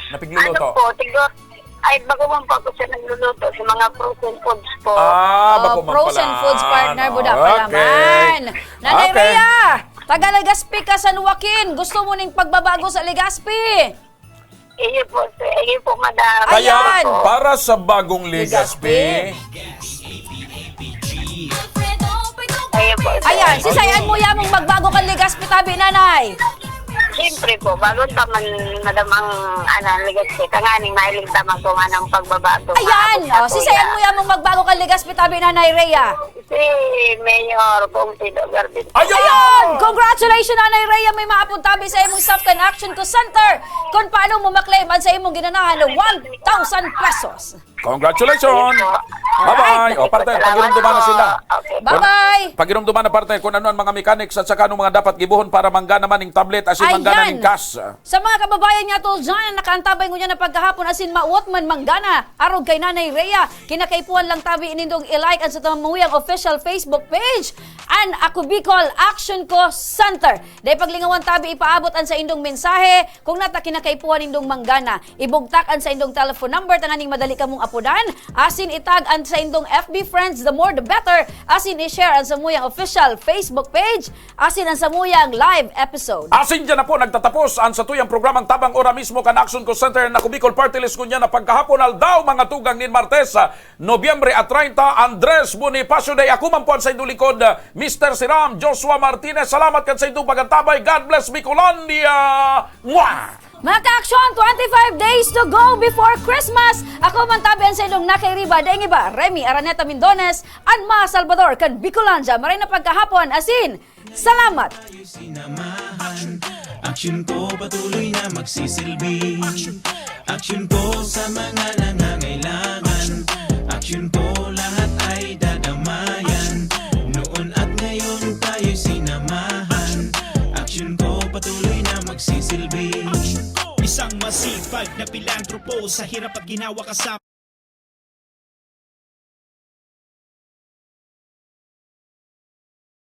Na pigluluto? Ano po, tigo-, ay, bago man po ako siya nagluluto sa mga frozen foods po. Ah, Oh, bako man frozen pala. foods partner, buda pa Okay. naman. Nanay Okay. Rhea, taga Legazpi ka, San Joaquin. Gusto mo ning pagbabago sa Legazpi? Iyo po, sir. Iyo po, madam. Kaya, Ayan. para sa bagong Legazpi. Legazpi. Iyo po, sir. Ayan, si Sayan mo yamong magbago kan Legazpi, tabi, nanay. Siyempre po, bago pa man, madam, ang, ano, Legazpi, tanganing mahiling tama kung anong pagbabago Ayan, maabot sa oh, si kuya. Sayan mo yamong magbago kan Legazpi, tabi, Nanay Rhea. Si Mayor Confido Garbin. Ayun! Ayun! Congratulations, Nanay Rhea. May maapod tabi sa imong staff kan Action Call Center. Kung paano mo maklaim ang sa imong ginanahan na one thousand pesos. Congratulations! Yes po. Bye-bye! Alright. O, partner, Salamat pagirumduman na po. sila. Okay po. Kung- Bye-bye! Pagirumduman na, partner, kung ano ang mga mechanics at saka anong mga dapat gibohon para manggana man ning tablet, asin manggana Ayan. ning cash. Sa mga kababayan nga to dyan, nakaantabay ngunyan na pagkahapon asin mawot man manggana, arog kay Nanay Rhea, kinakaipuhan lang tabi nindong i-like ang sa Tamuyang official Facebook page, an Ako Bicol Action Co Center. Dai paglingawan tabi ipaabot an sa indong mensahe, kung nata kinakaipuhan nindong manggana. Ibugtak an sa indong telephone number tanganing madali kamong apodan, asin itag an sa indong F B friends, the more the better, asin i-share an samuyang official Facebook page, asin an samuyang live episode. Asin dyan na po nagtatapos ang satuyang programang Tabang Ora mismo kan Action Co Center na Ako Bicol Party List ngunyan na pagkahapon aldaw, mga tugang, nin Martes, ah, Nobyembre a treinta, Andres Bonifacio Day. Ako man po ang sa inyong lingkod, ah, Mister Siram, Joshua Martinez. Salamat kan sa inyong pag-antabay. God bless Bicolandia! Mwah! Mga ka-aksyon, twenty-five days to go before Christmas. Ako man tabi an sa inyong nakairiba, daing iba, Remy Araneta Mindones, an mga Salvador kan Bicolandia. Maray na pagkahapon, asin, salamat! Sinamahan. Action Co patuloy na magsisilbi. Action Co sa mga nangangailangan. Action Co lahat ay dadamayan. Noon at ngayon tayo'y sinamahan. Action Co patuloy na magsisilbi. Isang masipag na pilantropo sa hirap at ginawa kasama.